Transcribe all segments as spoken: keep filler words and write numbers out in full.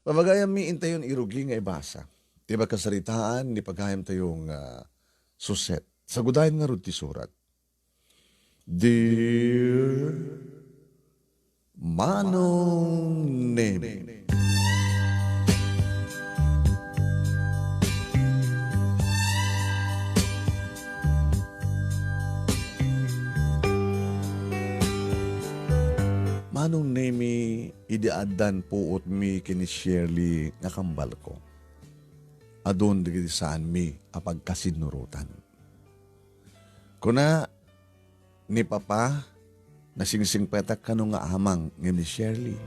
Pabagayammi intayon irugi nga ibasa ti pagkasaritaan ni pagayamtayo nga Suset. Sagudayen ngarud ti surat. Dear Manong Nemi. Manong Nemi, idi addan puotmi ken ni Shirley nga kambalko, adun dagiti saanmi a pagkasinnurotan. Kuna ni Papa, nasingsingpetak kano nga amang ngem ni Shirley.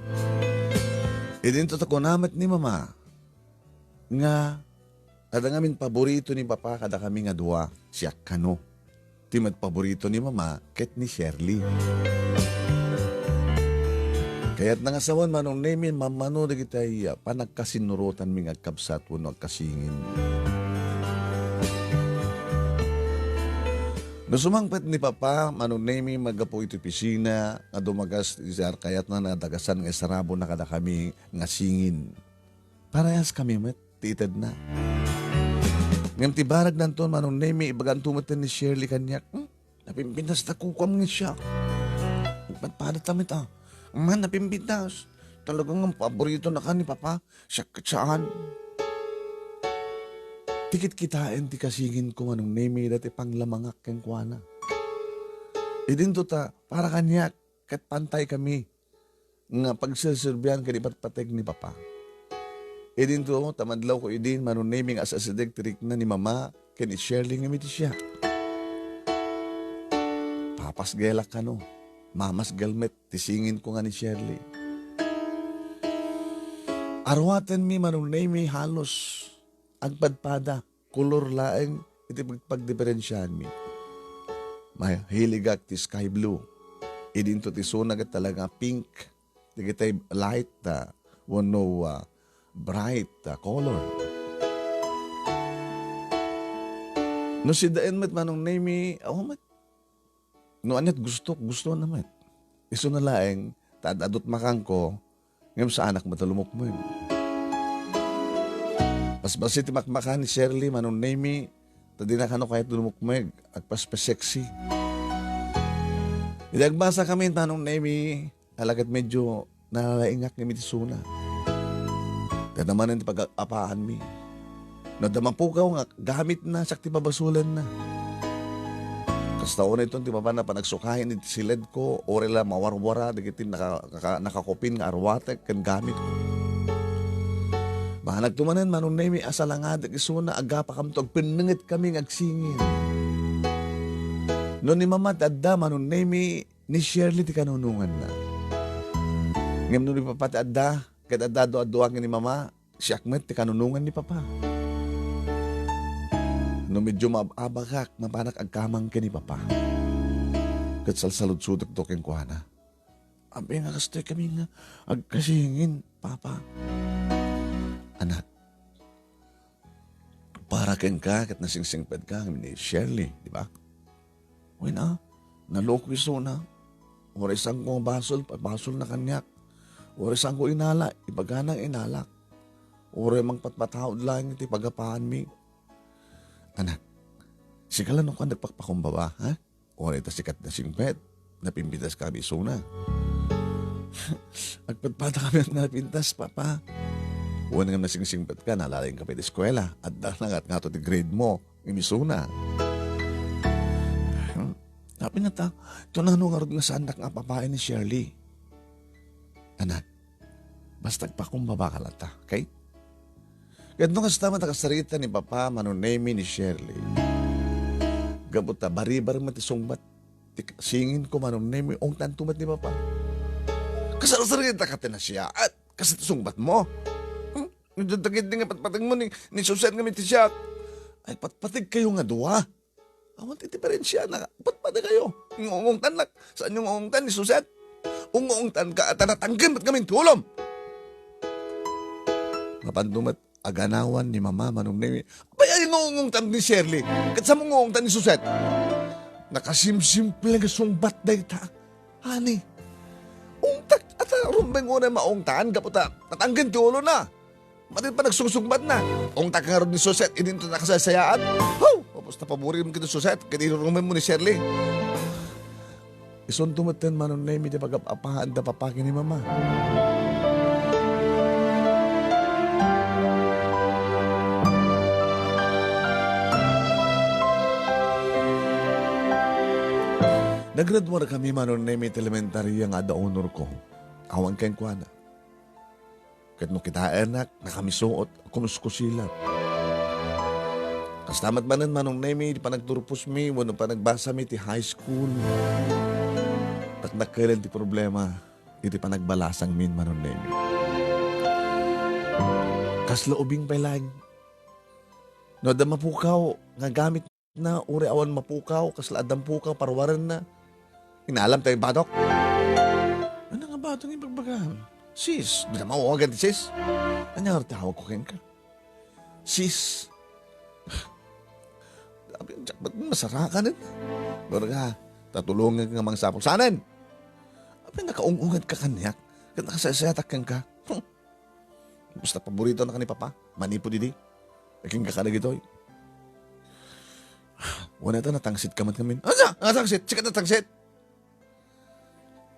Idinto ta kuna met ni Mama nga adda ngamin paborito ni Papa kadakami nga dua, siak kano. Ti met paborito ni Mama ket ni Shirley. Kayatna nga sawen, Manong Nemi, mammano dagiti, ah, panagkasinnurotanmi nga agkabsat wenno agkasingin. No sumangpet ni Papa, Manong Nemi, manggapu iti opisina nga dumagas, iti kayatna nga dagasan nga isarabona kadakami nga singin. Parehas kami met ti itedna. Ngem ti baragdanton, Manong Nemi, ibaganto met ni Shirley kaniak, "Hmm? Napimpintas ta kukuam nga siak. Nagpadpadata met, ah. Man, napimpintas. Talaga nga paborito na ka ni Papa. Siak ket saan." Ti kitkitaen ti kasinginko, Manong Nemi, dati panglamangak kenkuana. Idinto ta, para kaniak, ket pantay kami nga pagserserbian ken ipatpateg ni Papa. Idinto, ta madlawko idin, Manong Nemi, nga asasideg ti rikna ni Mama ken ni Shirley ngem iti siak. Papasgelak kano, mamasgel met ti singinko nga ni Shirley. Aruatenmi, Manong Nemi, halos agpadpada. Kolor laeng iti pag-, pagdiferensiaanmi. Mahiligak ti sky blue. Idinto ti isuna ket talaga pink. Dagiti light, ah, wenno, ah, bright, ah, color. No sidaen met, Manong Nemi, awan met. No aniat gusto, gusto na met. Isuna laeng, ta ad-adut makanko, ngem saanak met a lumukmeg. Basbasi ti makmaka ni Shirley, Manong Nemi, ta dina kano kayat lumukmeg, agpaspa-sexy. Idi agbasa kami, Manong Nemi, ala ket medyo nalalaingak ngem iti isuna. Ket manen ti pag-apaanmi. No adda mapukaw nga gamitna, siak ti pabasolenna. Kasta unay iton ti mapan a panagsukayen iti siledko, uray la mawarwara dagiti naka-, naka-, nakakupin nga aruatek ken gamitko. Managto manen, Manong Nemi, a salangadek isuna, agapakamto, agpennengetkami nga agsingin. No ni Mama ti adda, Manong Nemi, ni Shirley ti kanunonganna. Ngem no ni Papa ti adda, ket adda dua-dua ken ni Mama, siak met ti kanunongan ni Papa. No medyo maab-abakak, mapanak agkamang ken ni Papa. Ket salsaludsodekto kenkuana. Apay nga kastoy kami nga agkasingin, Papa? Anak, para kenka ket nasingsingpedka ni Shirley, di ba? Wen a, naloko isuna. Uray saanko nga basol, pabasolna kaniak. Uray saanko inala, ibagana nga inalak. Uray mangpatpataud laeng iti pagapaanmi. Anak, sika la no kua nagpakpakumbaba, ha? Uray ta sika ti nasingpet, napimpintas kami isuna. Agpadpada kami nga napintas, Papa. Wen nga nasingsingpetka, nalalaing ka pay ti eskuela. Adda na nga, nga to ti grade mo, ngem isuna. Hmm. Apay ngata, ito nano ngarud nga saannak nga apapaay ni Shirley? Anak, basta agpakumbaba ka latta, okay? Ket no kasta met a kasarita ni Papa, Manong Nemi, ni Shirley, gapu ta baribar met ti sungbat ti singinko, Manong Nemi, ungtanto met ni Papa. Kasarsarita ka ti nasiaat, kas ti sungbatmo. Hmm? Idiay dagiti nga patpategmo ni, ni Suset ngem iti siak. Ay, patpategkayo nga dua. Awan ti diferensiana. Patpateg kayo. Ngungungtannak. Saanyo ngungungtan ni Suset? Ungungtanka, ta natangken met ngamin ti ulom. Mapanto met aganawan ni Mama, Manong Nemi. Apay a ngungungtan ni Shirley? Ket saan ngungungtan ni Suset? Nakasimsimple nga sungbat dayta. Ani? Ungtak, ata rumbeng unay maungtan, gapu ta natangken ti ulona. Madi panagsungsungbatna. Ungtak ngarud ni Suset, idinto nakasaysayaat. Haw! Tapos ta paburi mo kiti Suset, ket irurumen mo ni Shirley. Isunto metten Manong Nemi ti pagap-apahan da papa ken ni mama. Naggraduar kami Manong Nemi ti elementaria nga adda honor ko. Awan kenkuana. Ket no kitaennak, nakamisuot, kumuskusilat. Kasta met manen Manong Nemi, iti panagturposmi wenno panagbasami ti high school. Dakdakkel ti problema iti panagbalasangmin Manong Nemi. Kasla ubing pay laeng. No adda mapukaw nga gamit na, uray awan mapukaw, kasla addan pukaw, paruarenna. Inalam tayo, badok. Ano nga badok nga ibagbagam? Sis, di na mauwagan ti sis. Ano nga tawag ko kenka? Sis. Sabi, ba't masarakan eh? Pero ka, tatulungan ka nga mangsapol. Sanen? Sabi, nakaungungan ka kaniak. Kat nakasaysayatak kenka. Hmm. Basta paborito na ka ni Papa. Manipod idi. Naging ka dagitoy. Wala ta natangsit ka man kami. Asa? Natangsit? Sikat natangsit?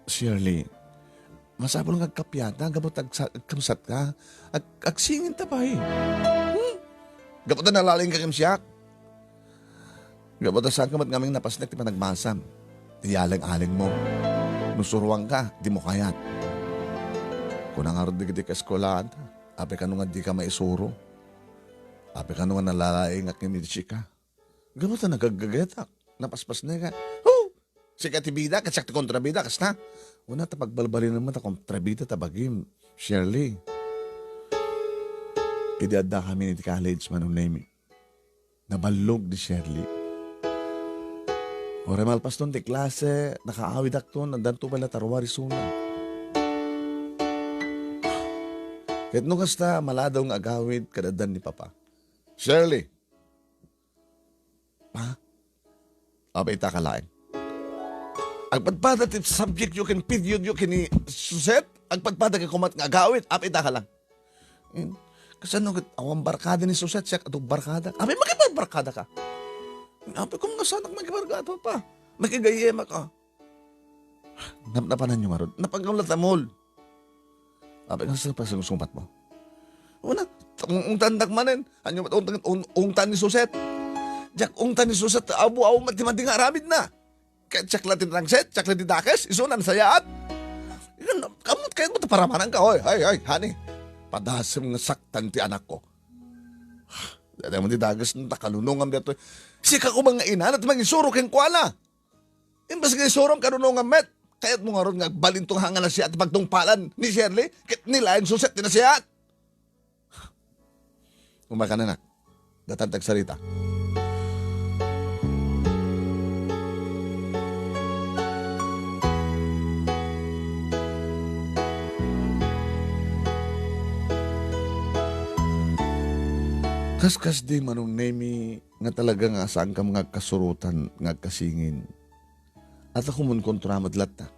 Shirley, masapul nga agkapiata, gapu ta agsa-, agkamsat ka. Ag-, agsingin ta pay. Hmm? Gapu ta nalaing ka ken siak. Gapu ta saan ka met ngamin napasnek ti panagbasam. Iyaleng-aleng mo. No suruan ka, di mo kayat. Kuna ngarud dagiti kaeskuelaan, apay kano nga di ka maisuro? Apay kano nga nalalaing a ken ni Chika? Gapu ta nagaggagetak, napaspasnekan. Ho! Sika ti bida, ket siak ti kontrabida, kasta? Una ta pagbalbalinan mo ta kontrabida ta bagim, Shirley. Idi adda kami iti college, Manong Nemi. Naballog ni Shirley. Uray malpaston ti klase, nakaawidakton, addanto pay la tarwar isuna. Ket no kasta, maladaw nga agawid, kad addan ni Papa. Shirley! Pa? Apay ita ka laeng. Agpadpada ti subject yo ken period yo ken ni Suset, agpadpada ka kumat nga agawid, apay ita ka lang. Hmm? Kasano ket awan barkada ni Suset, siak adu barkada. Apay makipagbarkada ka. Apay kung kasanak makibarkada pa. Makigayema ka. Napnapanan yo ngarud. Napagawla ta mol. Apay nga sa pasungsungbat mo. Una, ung-, ungtandak manen. Ania met ungtan, ung-, ungtan ni Suset. Diak ungtan ni Suset, abu-abu met ti madi nga aramidna. Ket siak la ti narangset, siak la ti dakes, isu na nasayaat. Isu na, kamot kayat mo ta paramanan ka, oy, oy, oy, honey. Padasem nga saktan ti anakko. Dada mo ti dakes, ta kalunongan biya to. Sika ko nga ina, ti mangisuro kenkuana. Imbes nga isurom, kalunongan met. Kayat mo ngarud nga agbalin tong hanga nasiat ti pagtungpalan ni Shirley, ket ni laeng Suset ti nasiat. Umakanak. Datan tagsarita. Kaskasdi, Manong Nemi, nga talaga nga saankam nga agkasurotan, nga agkasingin. Adda kumunkontra met latta.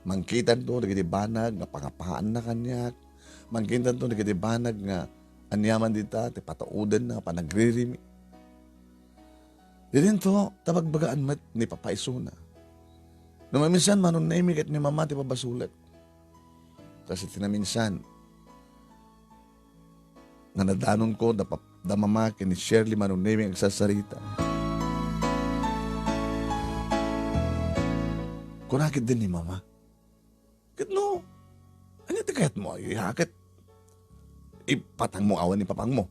Mangkitanto dagiti banag nga pangapaanna kaniak. Mangkitanto dagiti banag nga aniaman dita ti pataudenna nga panagririmi. Didinto, ta bagbagaan met ni Papa isuna. No maminsan, Manong Nemi ket ni Mama ti pabasolek. Kas iti naminsan, nga nadanonko da pap-, da Mama ken ni Shirley Manong Nemi agsarsarita. Kuna ketdi ni Mama, "Ket no, ania ti kayatmo, ay, ket ipatangmo awan ni papangmo?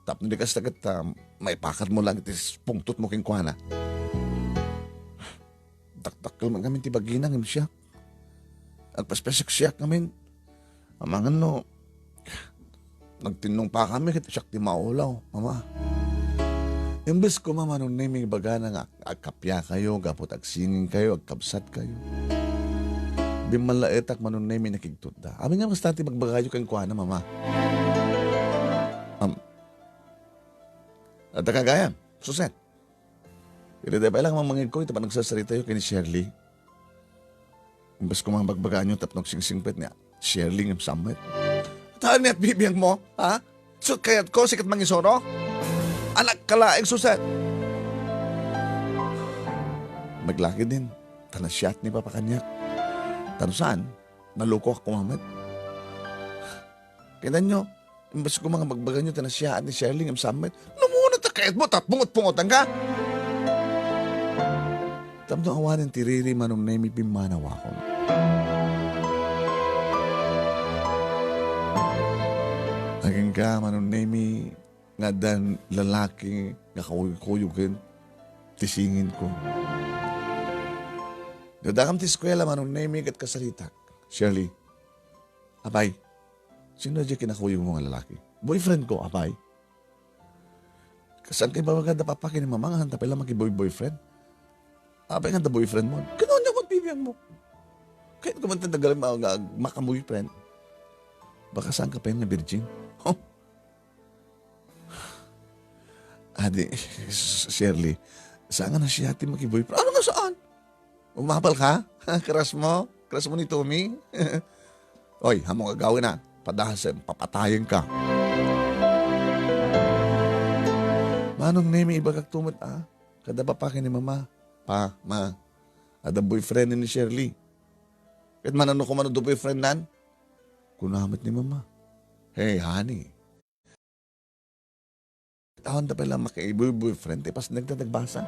Tapno di kasta ket, ah, maipakatmo lang iti pungtotmo kenkuana." Dakdakkel man ngamin ti bagina ngem siak. Agpaspasiak siak ngamin. Amangan no, nagtinnong pa kami ket siak ti maulaw, Mama. Imbes koma, Manong Nemi, ibagana nga agkapiakayo, gapu ta agsinginkayo, agkabsatkayo. Bimmallaetak, Manong Nemi, nakigtutda. Amin nga basta ti bagbagayo kenkuana, Mama. Am, adda ka gayam, Suset. Iti dayta pay lang mamangegko iti panagsarsaritayo ken ni Shirley. Imbes ko mabagbagaan yo tapno agsingsingpet ni Shirley ngem sammet. Saan ni at bibiangmo, ha? Isu kayatko, sikat mangisuro? Anakka laeng, Suset. Maglaki din, ta nasiaat ni Papa kaniak. Ta no saan, nalukok koma met. Kitaenyo, imbes koma nga bagbaganyo ti nasiaat ni Shirley ngem saan met. Namuna ta kayatmo, ta pungot-pungotanka. Tapno awanen ti riri, Manong Nemy, pimmanawakon. Agingga, Manong Nemy, nga addan lalaki nga kuyog-kuyogen ti singinko. Dadakam ti eskuela, Manong Nemy, ket kasaritak. Shirley, apay, sino diay kinakuyogmo nga lalaki? Boyfriendko, apay. Kasano kay babaga da papa ken ni mama nga saan ta pay la makiboy-boyfriend? Apay nga da boyfriendmo? Ket no, ania met bibiangmo? Kayatko man ti nagalim nga, nga maka-boyfriend. Baka saan ka pay nga virgin? Huh? Adi, Shirley, saan nga nasiaat ti makiboyfriend? Ano nga saan? Umapal ka? Crush mo? Crush mo ni Tommy? Oy, ammom nga agawidna. Padasem, papatayenka. Manong Nemy, ibagak to met, a, kada papa ken ni mama. Pa, ma, adda boyfriend ni Shirley. Ket manano koma no adda boyfriendnan? Kuna met ni mama. Hey, honey. Awan ta pay la makiboy-boyfriend ti pasneg ta nagbasa.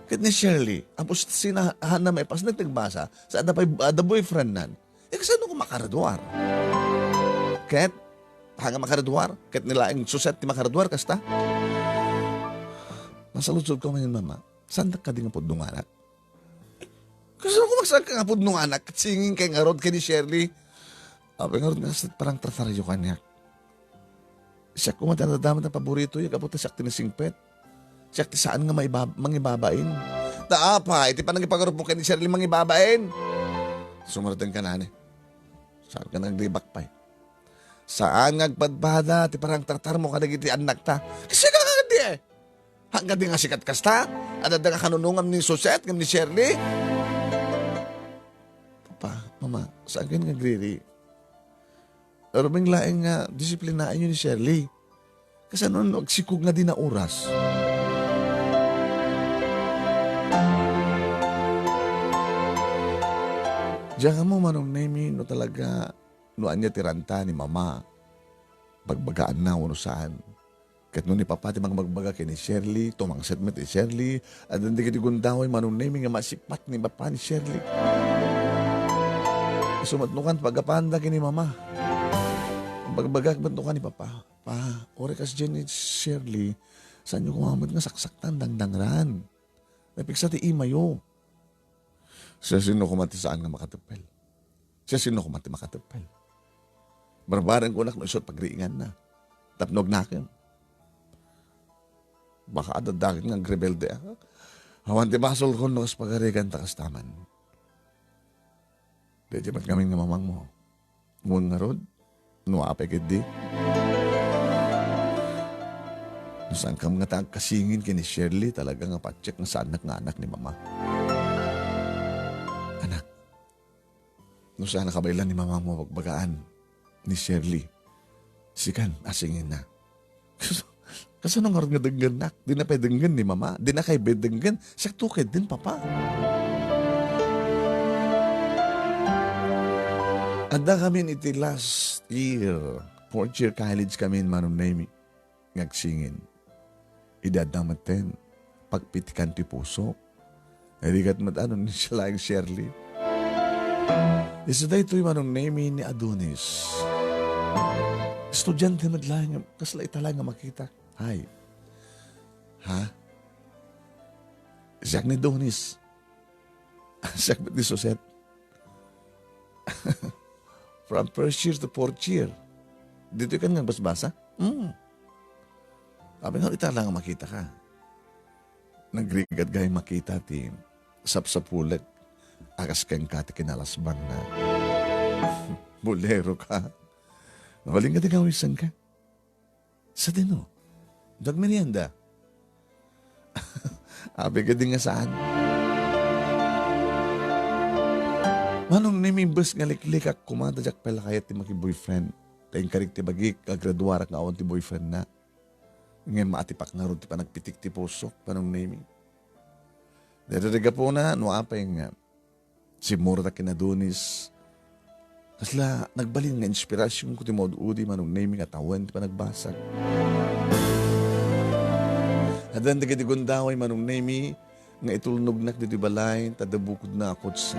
Ket ni Shirley, apos sinaanna met pasneg nagbasa, sa adda pay, adda boyfriendnan. Eh, kasano ko makaraduar? Ket, ha nga makaraduar? Ket ni laeng Suset ti makaraduar, kasta? Nasaludsodko manen, Mama, saandak kadi nga pudno nga anak? Kasano ko masaanka nga pudno nga anak ket singinka ngarud ken ni Shirley? Apay ngarud nga kasla ti parangtrataryo kaniak? Siak koma ti nadadaman a paboritoyo gapu ta siak ti nasingpet. Siak ti saan nga maibab-, mangibabain. Ta apay ti panangipangarupmo ken ni Shirley mangibabain? Sumardeng ka, nani. Saanka nga agribak pay? Saan nga agpadpada ti parangtratarmo kadagiti annakta? Kasi ka kadi eh. Hanggang di nga sikat kasta, adda nga kanunongam ni Suset ngem ni Shirley. Papa, Mama, saan kayo nga agriri? Rubing laeng nga disiplinaenyo ni Shirley. Kasano no agsikog nga di na oras? Diak ammo, Manong Nemy, no talaga, no ania ti ranta ni Mama. Bagbagaanna wenno saan. Ket no ni Papa ti mangbagbaga ken ni Shirley, tumangset met ni Shirley, addan dagiti gundaway, Manong Nemy, nga masikpat ni Papa ni Shirley. Isu met no kan pagapanda ken ni Mama. Bagbagak met no kan ni Papa, "Pa, uray kasdiay ni Shirley, saanyo koma met nga saksaktan, dangdangran. Napigsa ti imayo." Siasino koma ti saan nga makateppel? Siasino koma ti makateppel? Barbareng kunak no isu ti pagriinganna. Tapno agnakem. Baka adda daket nga agrebelde, a? Awan ti basolkon no kas pagarigan ta kastaman. Daydi met ngamin nga mamangmo. Ngem ngarud, no apay ketdi? No saankam ngata agkasingin ken ni Shirley, talaga nga patiek nga saannak nga anak ni Mama. Anak, no saan a kabaelan ni Mamangmo a bagbagaan ni Shirley, sikan a singinna. Kas-, kasano ngarud nga denggennak? Dina pay denggen ni Mama? Dina kay denggen? Siak to ketdin, Papa. Adda kamin iti last year, fourth year college kamin, Manong Nemy, nga agsingin. Idi adda metten, pagpitikan ti puso. Ay, di ket met ano ni siya laeng Shirley. Isu daytoy, Manong Nemy, ni Adonis. Estudiante met laeng, kasla ita laeng nga makita. Hay. Ha? Siak ni Adonis. Siak met ni Suset. From first year to fourth year. Ditoy kan nga basbasa? Hmm. Apay nga ita laeng nga makita ka. Nagrigat gayam makita ti sapsapulek a kas kenka ti kinalasbang nga bolero ka. Mabalin nga ti kawisan ka. Sadino? Dagmerienda? Apay ketdi nga saan? Manong Nemy, imbes nga liklikak koma ta diak pay la kayat ti makiboyfriend. Ta inkarik ti bagik, agraduarak nga awan ti boyfriendna. Ngem maatipak ngarud ti panagpitik ti pusok, Manong Nemi. Daytoy ti gapuna, no apay nga simmurota ken Adonis, kasla nagbalin nga inspirasionko ti maud-udi, Manong Nemi, nga tawen ti panagbasag. Addan dagiti gundaway, Manong Nemi, nga itulnognak ditoy balay, ta adda bukodna a kotse.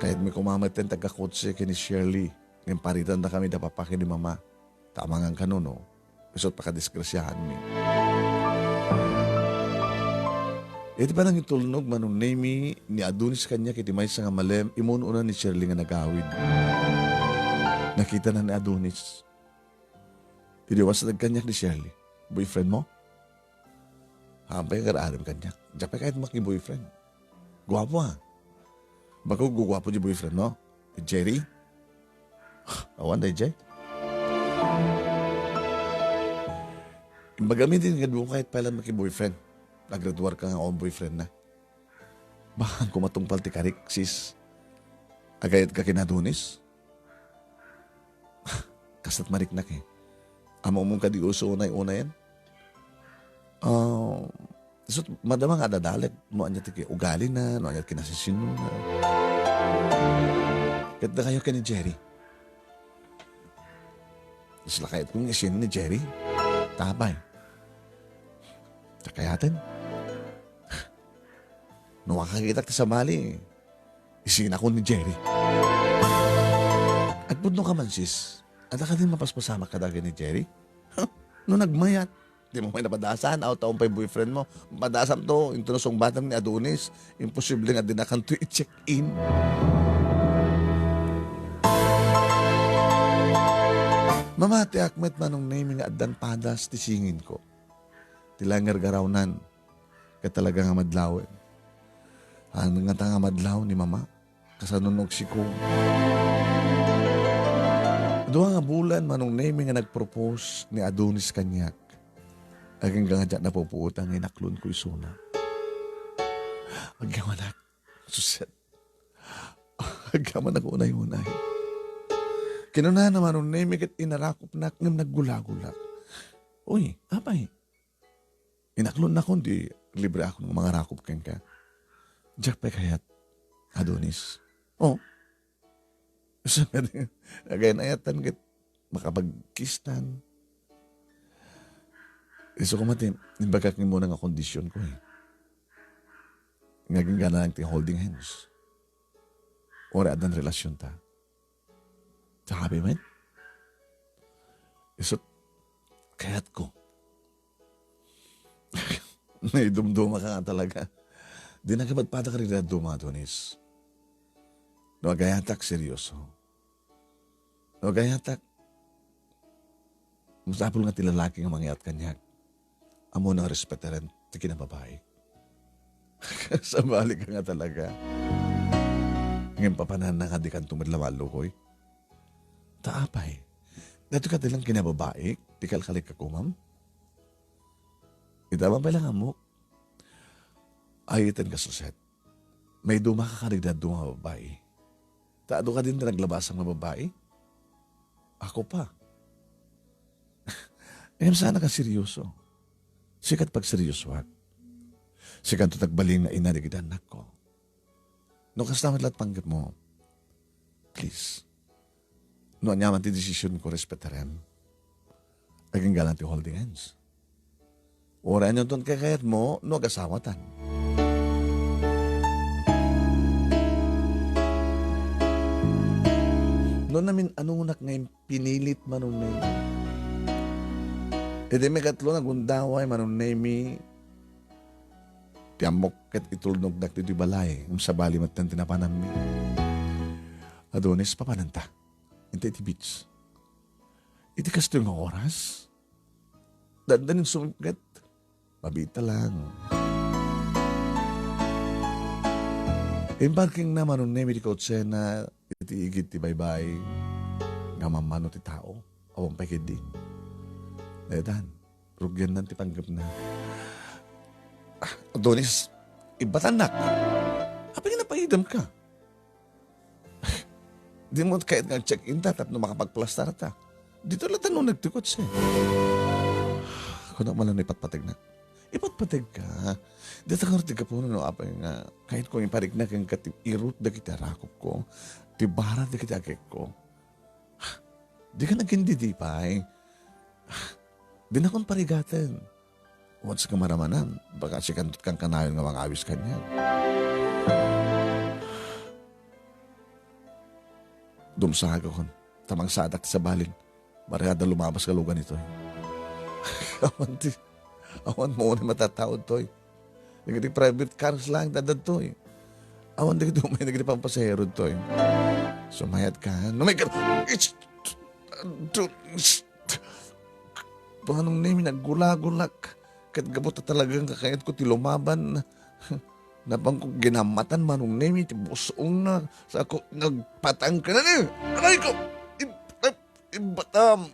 Kayatmi koma metten ti agkakotse ken ni Shirley, ngem paritandakami da papa ken ni mama. Ta amangan kano, no? Isu ti pakadisgrasiaanmi. Iti panangitulnog, Manong Nemi, ni Adonis kaniak iti maysa nga malem, immun-una ni Shirley nga nagawid. Nakitana ni Adonis. Idi wasnag kaniak ni Shirley, "Boyfriend mo?" Hampay nga aramidem kaniak. Diak pay kayat maki-boyfriend. Guapo, ah. Bako, guguapo ti boyfriend mo? Ni Jerry? Awan, dayjay. Imbagami din nga dimo kayat pay lang maki-boyfriend. Nagraduar ka nga awan boyfriend na. Baka kumatungpal ti karik, sis. Agayat ka ken Adonis? Kasta't mariknak, eh. Ammom kadi uso unay-unayen? Ah, isut' madama nga adadalek no ania ti ugalina, no ania ti kinasisinona. Ket dakayo ken ni Jerry. Kasla kayatko nga isino ni Jerry? Tapay. Diak kayaten. No makakitak ti sabali, isinakon ni Jerry. Agpudno ka man, sis. Adda kadin mapaspasamak kadagiti ni Jerry? Huh? No nagmayat, di mo may napadasan, aw, taon pa'y boyfriend mo. Padasam to, into nasungbatam ni Adonis. Imposible nga dinakan to i-check-in. Mamatiak met, Manong Nemi, nga addan padas ti singin ko. Ti laeng nga argarawnan, ket talaga nga madlawen. Haan ngata nga madlaw ni Mama, kasano no agsikom. Dua nga bulan, Manong Nemi, nga nagpropose ni Adonis kaniak. Agingga nga diak napupuotan nga inaklonko isuna. Agyamanak, Suset. Agyamanak unay-unay. Kinunana, Manong Nemi, ket inarakopnak ngem naggulagulak. Uy, apay, inaklonnakon ti libre akon nga mangarakop kenka. Diak pay kayat, Adonis. Oh. Sa kadi, agayan-ayatan ket makapagkistan. Isu koma ti, imbagak ni muna nga kondisyon ko, eh. Nga agingga lang ti holding hands. Uray addan relasyon ta. Sabi met, isut' kayatko. Naidumduma ka nga talaga. Di nakapadpada ka rin duma, Adonis. No agayatak, seryoso. No agayatak, masapul nga ti lalaki nga mangyat kaniak. Ammona nga respetaren ti kinababaik. Sabali ka nga talaga. Ngem papananna nga di kanto met la mallukoy. Ta apay, daytoy kadi lang kinababaik ti kalkalik ka kumam? Ita man pay lang ammok. Ay, iten ka, Suset. Maiduma ka kadagiti dadduma nga babai. Ta adu kadin ti naglabasam nga babai? Ako pa. Ngem saan ka seryoso? Sika ti pagseryosoak. Sika ti nagbalin nga ina dagiti annakko. No kasta met la't panggepmo, please, no aniaman ti desisyonko, respetarem. Agingga lang ti holding hands. Uray anonton kakayatmo no agasawatan. No namin-anonak nga impinilit, Manong Nemi. Iti mikatlo nga gundaway, Manong Nemi, ti ammok ket itulnognak ditoy balay, ngem sabali met ti napananmi. Adonis, papananta. Inta iti beach. Iti kastoy nga oras, dandanin sumipnget. Mabita lang. Imparkingna, Manong Nemi, ti kotsena iti igid ti baybay nga mammano ti tao. Awan pay ketdi. Daytan, rugiannan ti panggepna. Ah, Adonis, ibbatannak. Apay nga napaidam ka? Dimo kayat nga check-in ta tapno makapagplastar ta. Dito la tanong nagtukot siya. Kunak man lang ipatpategnak. Ipatpategka. Dita nga ti gapuno no apay nga kayat ko iparikna ken ka ti irut dagiti arakop ko. Ti bara dagiti agek ko. Di ka nagkindidipay. Di nakon parigaten. Once ka maramanan, baka sikantot kang kanayon nga mangawis kaniak. Dumsagakon, ta mangsadak ti sabalin. Mariada lumabas ka lugan itoy. Awan ti, awan mo ni matataod toy. Dagiti private cars lang dadad toy. Awan dagiti umay dagiti pampasahero toy. Sumayat ka. No, may ka, Manong Nemi, naggulagulak. Ket gapu ta talagang kakayat ko ti lumaban. Napan ko ginamatan Manong Nemi ti busongna. Sa ako nagpatang ka na ni. Aray ko! Ib-, ib-, ibatam!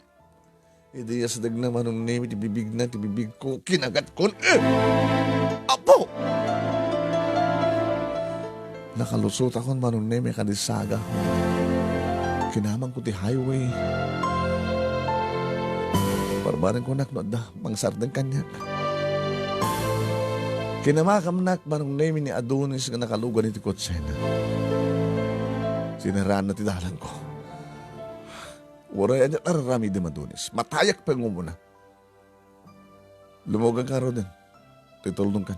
Idi yasdagna Manong Nemi ti bibigna, ti bibig ko, kinagatkon. Eh! Apo! Nakalusotakon Manong Nemi kadi saga. Kinamangko ti highway. Barbareng kunak no adda mangsardeng kaniak. Kinamakamnak Manong Nemi ni Adonis nga nakalugan iti kotsena. Sinaraanna ti dalanko. Uray ania ti ar-aramidem, Adonis. Matayak pay nga umuna. Lumuganka ngaruden. Ti tulnogkan.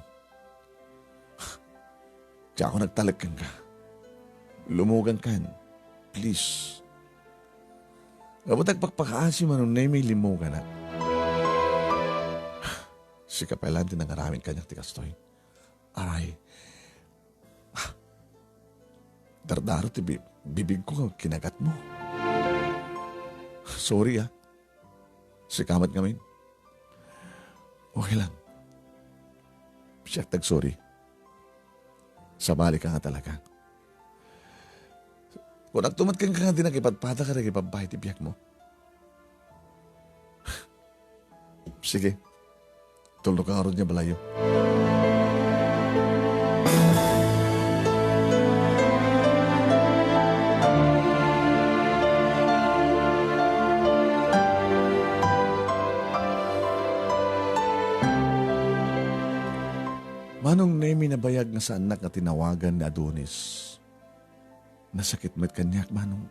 Diak nagtalek kenka. Lumugankan. Please. Gapu ta agpakpakaasi Manong Nemi, limuganak. Sika pay laeng ti nangaramid kaniak ti kastoy. Aray. Dardaro ti bi-, bibigko nga kinagatmo. Sorry, ah. Sika met ngamin. Okay lang. Siak ti agsorry. Sabali ka nga talaga. Kunakto met kenka nga dinak ipadpada kadagiti babbai ti biagmo. Sige. Tulnogka ngarud nga balayyo. Manong Nemi, nabayag nga saannak nga tinawagan ni Adonis. Nasakit met kaniak, Manong.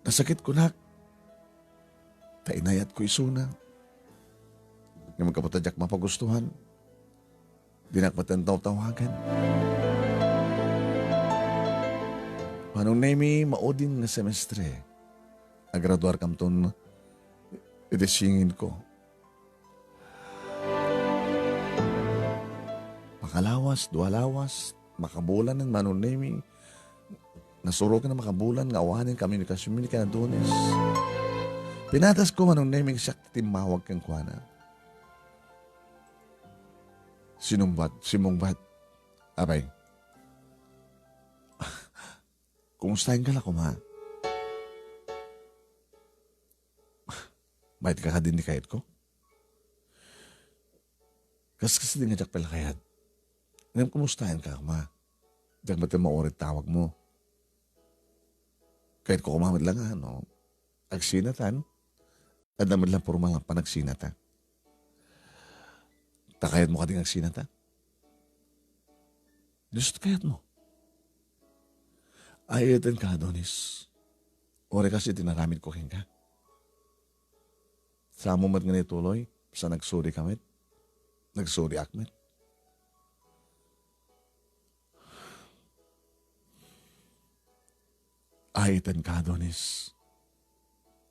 Nasakit kunak. Ta inayatko isuna. Ngem gapu ta diak mapagustuhan, dinak met tawtawagan. Manong Nemi, maudin nga semestre, agraduarkamton iti singinko. Makalawas, dua lawas, makabulan ni Manong Nemi. Nasuroken a makabulan nga awanen komunikasionmi ken Adonis. Pinatasko Manong Nemi nga siak ti timmawag kenkuana. Sinungbat, simmungbat. Apay, kumustaenka la koma? Maitka kadin ti kayatko? Kaskasdi nga diak pay la kayat. Ngem kumustaenka koma? Diak met mauri ti tawagmo. Kayatko koma met la nga, no? Agsinatan. Adda met la pormal nga panagsinata. Ta kayatmo kadi nga agsinata? Dios ti kayatmo. Ay, eten ka, Adonis. Uray kas iti naramidko kenka. Samo met nga naituloy, sa nagsorry ka met. Nagsorry ak met. Ay, eten ka, Adonis.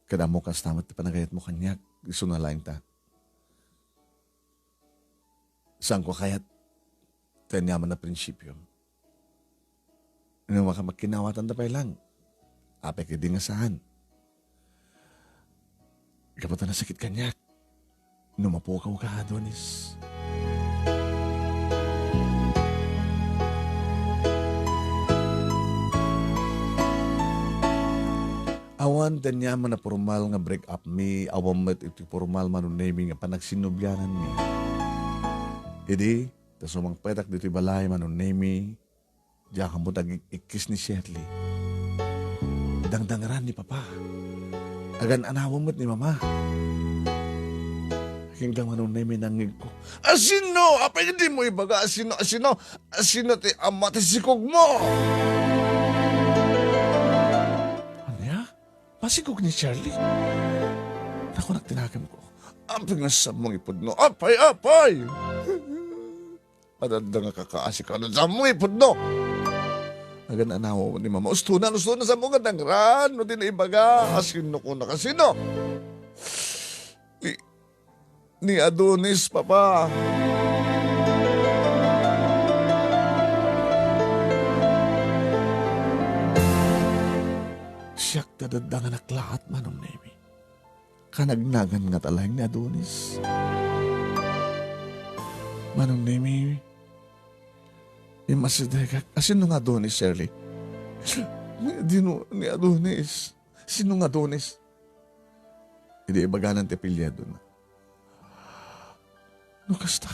Ket ammok kasta met ti panagayatmo kaniak, isuna laeng ta. Saanko a kayat ti aniaman a prinsipio. No makamakkinawatan ta pay lang, apay kadi nga saan? Gapu ta nasakit kaniak. No mapukaw ka, Adonis. Awan ti aniaman a pormal nga break up mi, awan met iti pormal Manong Nemi nga panagsinnobianan mi. Idi, ta sumangpetak ditoy balay Manong Nemi, Diak ammo dagik-ikkis ni Shirley. Dangdangran ni Papa. Agan-anawen met ni Mama. Agingga, Manong Nemy, nangngegko. Asino? Apay, dimo ibaga? Asino? Asino? Asino ti ama ti sikogmo? Ania? Masikog ni Shirley? Nakunak ti nakemko. Apay nga sammong ipudno? Apay, apay! Adda nga kakaasi ka, ano, sammong ipudno? Agan-anawen ni Mama. Ustonan, ustonan, sammong nga dangran. No, di naibaga. Asino kunak, asino? Ni, ni Adonis, Papa. Siak ti adda nga naklaat, Manong Nemy. Kanagnagan ngata laeng ni Adonis. Manong Nemy, immasidegak. Asino nga Adonis, Shirley? Dino ni Adonis? Sino nga Adonis? Idi ibaganan ti apelyidona. No kasta,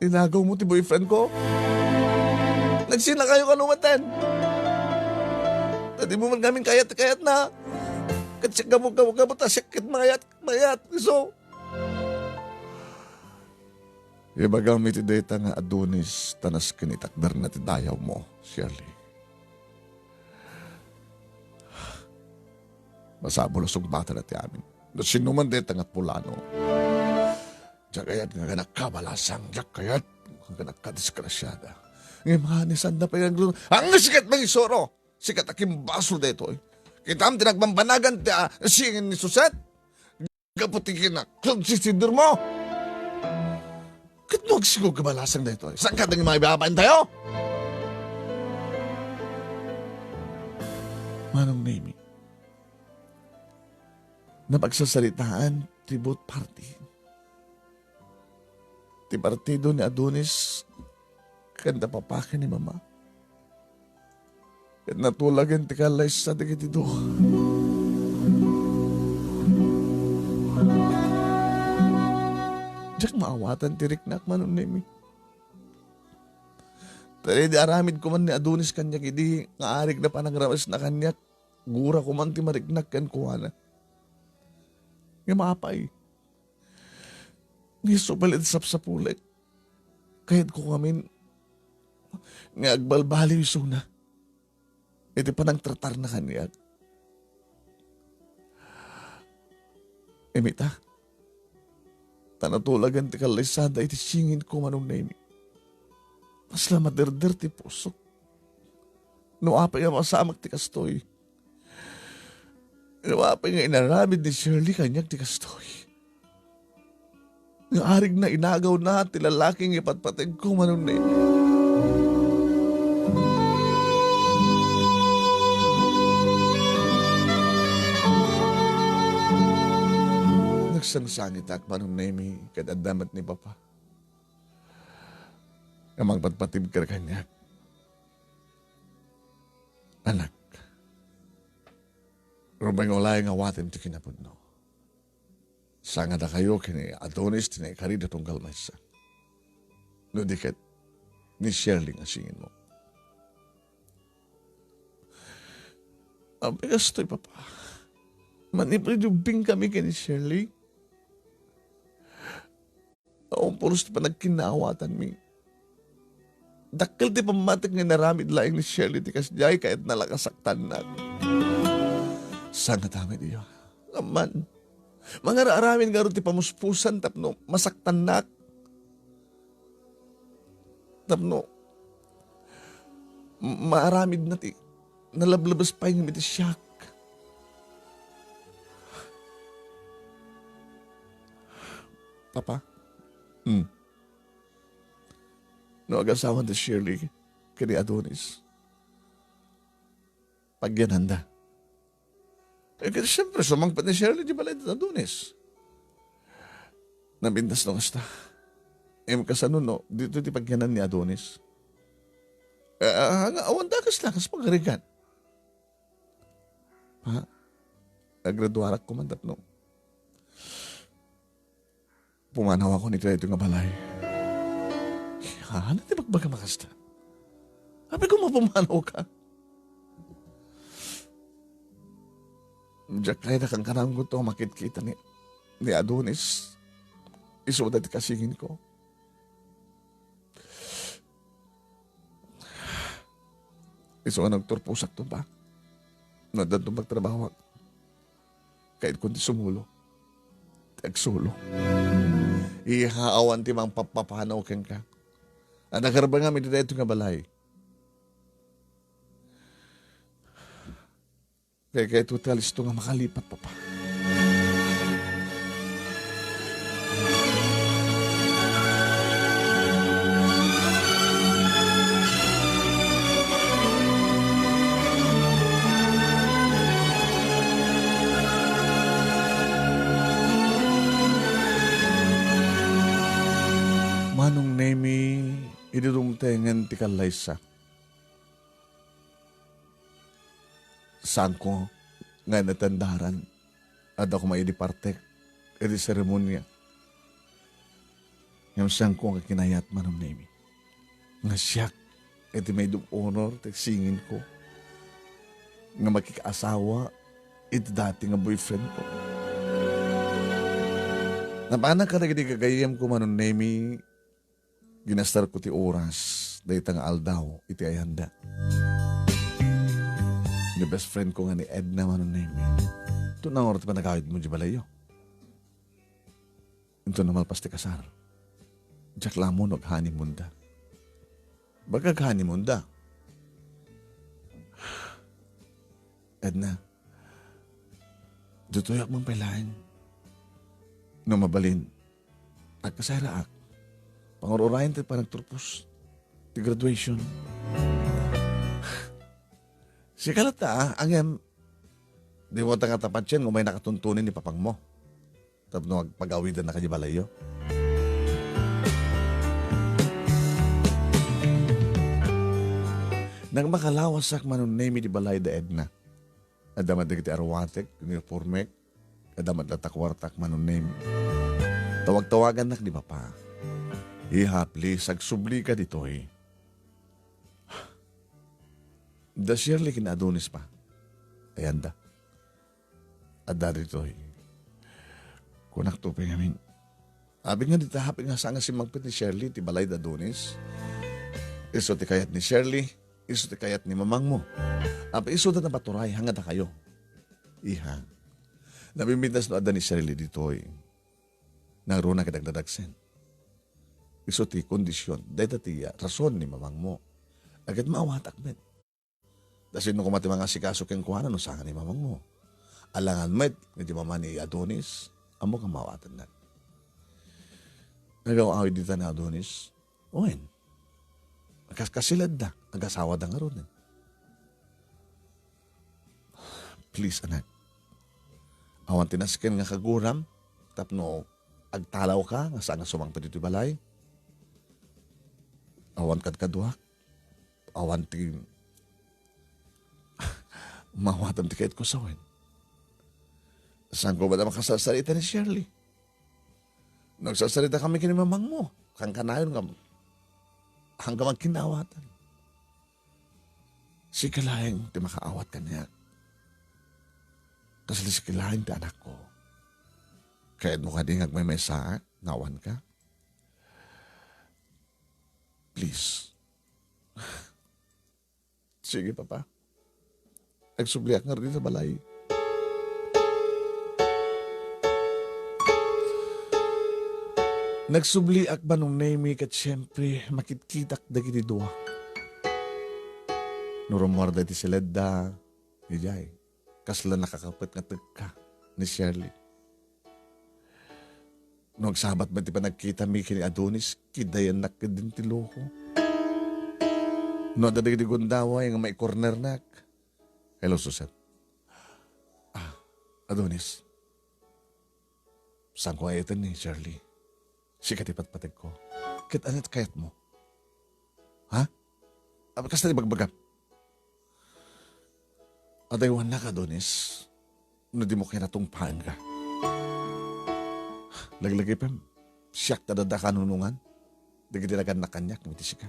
inagawmo ti boyfriend ko? Nagsinakayo kano manen? Ta dimo man ngamin kayat ti kayatna. Ket siak gapu, gapu, gapu ta siak ket mayat, mayat. So, ibagam iti dayta nga Adonis ta nasken itakderna ti dayawmo, Shirley. Masapul a sungbatana ti amin. No sinoman dayta nga pulano, diak kayat nga aganakka balasang, diak kayat nga aganakka disgrasiada. Ngem, honey, sanda pay nga aglu-, ang sikat mangisuro! Sikat a kimbasol daytoy. Kitam ti nagbambanagan ti, ah, singin ni Suset? Gapu ti kinaklog ti sider mo. Ket no agsikog ka balasang daytoy, saan ka dang maibabain tayo? Manong Nemy, napagsasaritaan ti both party. Ti partido ni Adonis ken da Papa ken ni Mama. Ket natulagen ti kallaysa dagiti dua. Diak maawatan ti riknak, Manong Nemy. Ta idi aramid koman ni Adonis kaniak idi nga arigna panangrawesna kaniak, gura koman ti mariknak kenkuana. Ngem apay, nga isu pay iti sapsapulek, kayatko ngamin nga agbalbaliw isuna iti panangtratarna kaniak. Imita, ta natulagen ti kallaysada iti singinko, Manong Nemy. Kasla maderder ti pusok no apay a masamak ti kastoy. Ngem apay nga inaramid ni Shirley kaniak ti kastoy? Nga arigna, inagawna ti lalaki nga ipatpategko, Manong Nemy. Nagsangsangitak, Manong Nemy, ket adda met ni Papa nga mangpatpatibker kaniak. Anak, rubeng ulay nga awatem ti kinapudno. Sangadakayo ken ni Adonis ti naikarida tunggal maysa. No di ket, ni Shirley nga singinmo. Apay kastoy, Papa? Manipud idi ubbingkami ken ni Shirley, naumpulos ti panagkinnaawatanmi. Dakkel ti pammatik nga inaramid laeng ni Shirley ti kasdiay, kayatna la nga saktannak. Sangatamin, iyo. Amman, mangararamid ngarud ti pamuspusan tapno masaktannak. Tapno ma-, maaramidna ti nalablabes pay ngem iti siak. Papa? Hmm. No agasawan ti Shirley ken ni Adonis, pagyananda. Eh, ket siyempre, sumangpet ni Shirley ti balay ni Adonis. Nabintas no kasta. Em, kasano no, dito ti pagyanan ni Adonis? Eh, ah, nga, awan dakas-dakas pagarigan. Ha? Agraduarak ko man tapno pumanawakon iti daytoy nga balay. Ah, ania ti bagbagam a kasta? Apay, gumapumanawka. Diak kayat a kankanayon to a makitkita ni, ni Adonis. Isu dayta kasinginko. Isu a nagturposakto ba? No addanto pagtrabahoak, kayatko ti sumulo. Ti agsulo. Iha, awan ti mangpapapanaw kenka. Adda karbengam iti daytoy nga balay. Kayatko ti alisto nga makalipat, Papa. Manong Nemi, idi dumtengen ti kallaysa, saanko nga inatendaran. Adda koma idi partek iti seremonia. Ngem saanko nga kinayat, Manong Nemi, nga siak iti maid of honor ti singinko nga makikaasawa iti dati nga boyfriendko. Napanak kadagiti gagayyemko, Manong Nemi, ginastarko ti oras dayta nga aldaw iti ayanda. Ni best friendko nga ni Edna, Manong Nemi. Ito na oras ti panagawidmo di balayyo. Inton namalpas ti kasar, diak la ammo no aghoneymoonda. Baga aghoneymoonda. Edna, ditoyak man pay laeng. No mabalin, agkasaraak. Pangur-urayen ti panagturpos ti graduation. Sika latta, ah, ngem, dimo ta nga tapatien nga umaynaka tuntunin ni papangmo tapno agpagawidannak di balayyo. Nagmakalawasak, Manong Nemi, di balay da Edna. Adda met dagiti aruatek, uniformek, adda met latta kuartak, Manong Nemi. Tawag-tawagannak ni Papa. Iha, please, agsublika ditoy. Da Shirley ken Adonis pa. Ayanda. Adda ditoy. Kunakto pay ngamin, apay nga dita, apay nga saan nga simmangpet ni Shirley ti balay da Adonis? Isu ti kayat ni Shirley, isu ti kayat ni mamangmo. Apay isuda napaturay, haan nga dakayo. Iha. Nabimbintas no adda ni Shirley ditoy. Nangruna ket agdadagsen. Isu ti kondisyon, dayta ti rason ni mamangmo. Ket maawatak met. Ta sino koma ti mangasikaso kenkuana no saan ni mamangmo? Alangan met nga di mama ni Adonis, ammok a maawatannak. Nagaw-awid dita ni Adonis? Wen. Kas-, kasiled da, agasawada ngaruden. Please, anak. Awan ti nasken nga kaguram tapno agtalawka nga saan nga sumangpet iti balay. Awan kadkaduak. Awan ti maawatam ti kayatko sawen. Saan ko ba da makasarsarita ni Shirley? Nagsarsarita kami ken ni mamangmo. Kankanayon nga, haan ka man kinawatan. Sika laeng ti makaawat kaniak. Kasla sika laeng ti anakko. Kayatmo kadi nga agmaymaysaak, nga awanka? Please. Sige, Papa. Agsubliak ngarud ita balay. Nagsubliak, Manong Nemi, ket siempre, makitkitak dagiti dua. No rummuarda iti siledda, idiay, kasla nakakapet nga tekka ni Shirley. No agsabat met ti panagkitami ken ni Adonis, kidayannak ketdin ti luko. No adda dagiti gundaway nga maikornernak, "Hello, Susan." "Ah, Adonis, saanko nga ay-aten ni Shirley? Sika ti patpategko. Ket ania ti kayatmo? Ha? Apay kasta ti bagbagam?" "Adaywannak, Adonis, no dimo kayat a tungpaenka. Laglagipen, siak ti adda kanunongan. dagiti nagannak kaniak iti sika.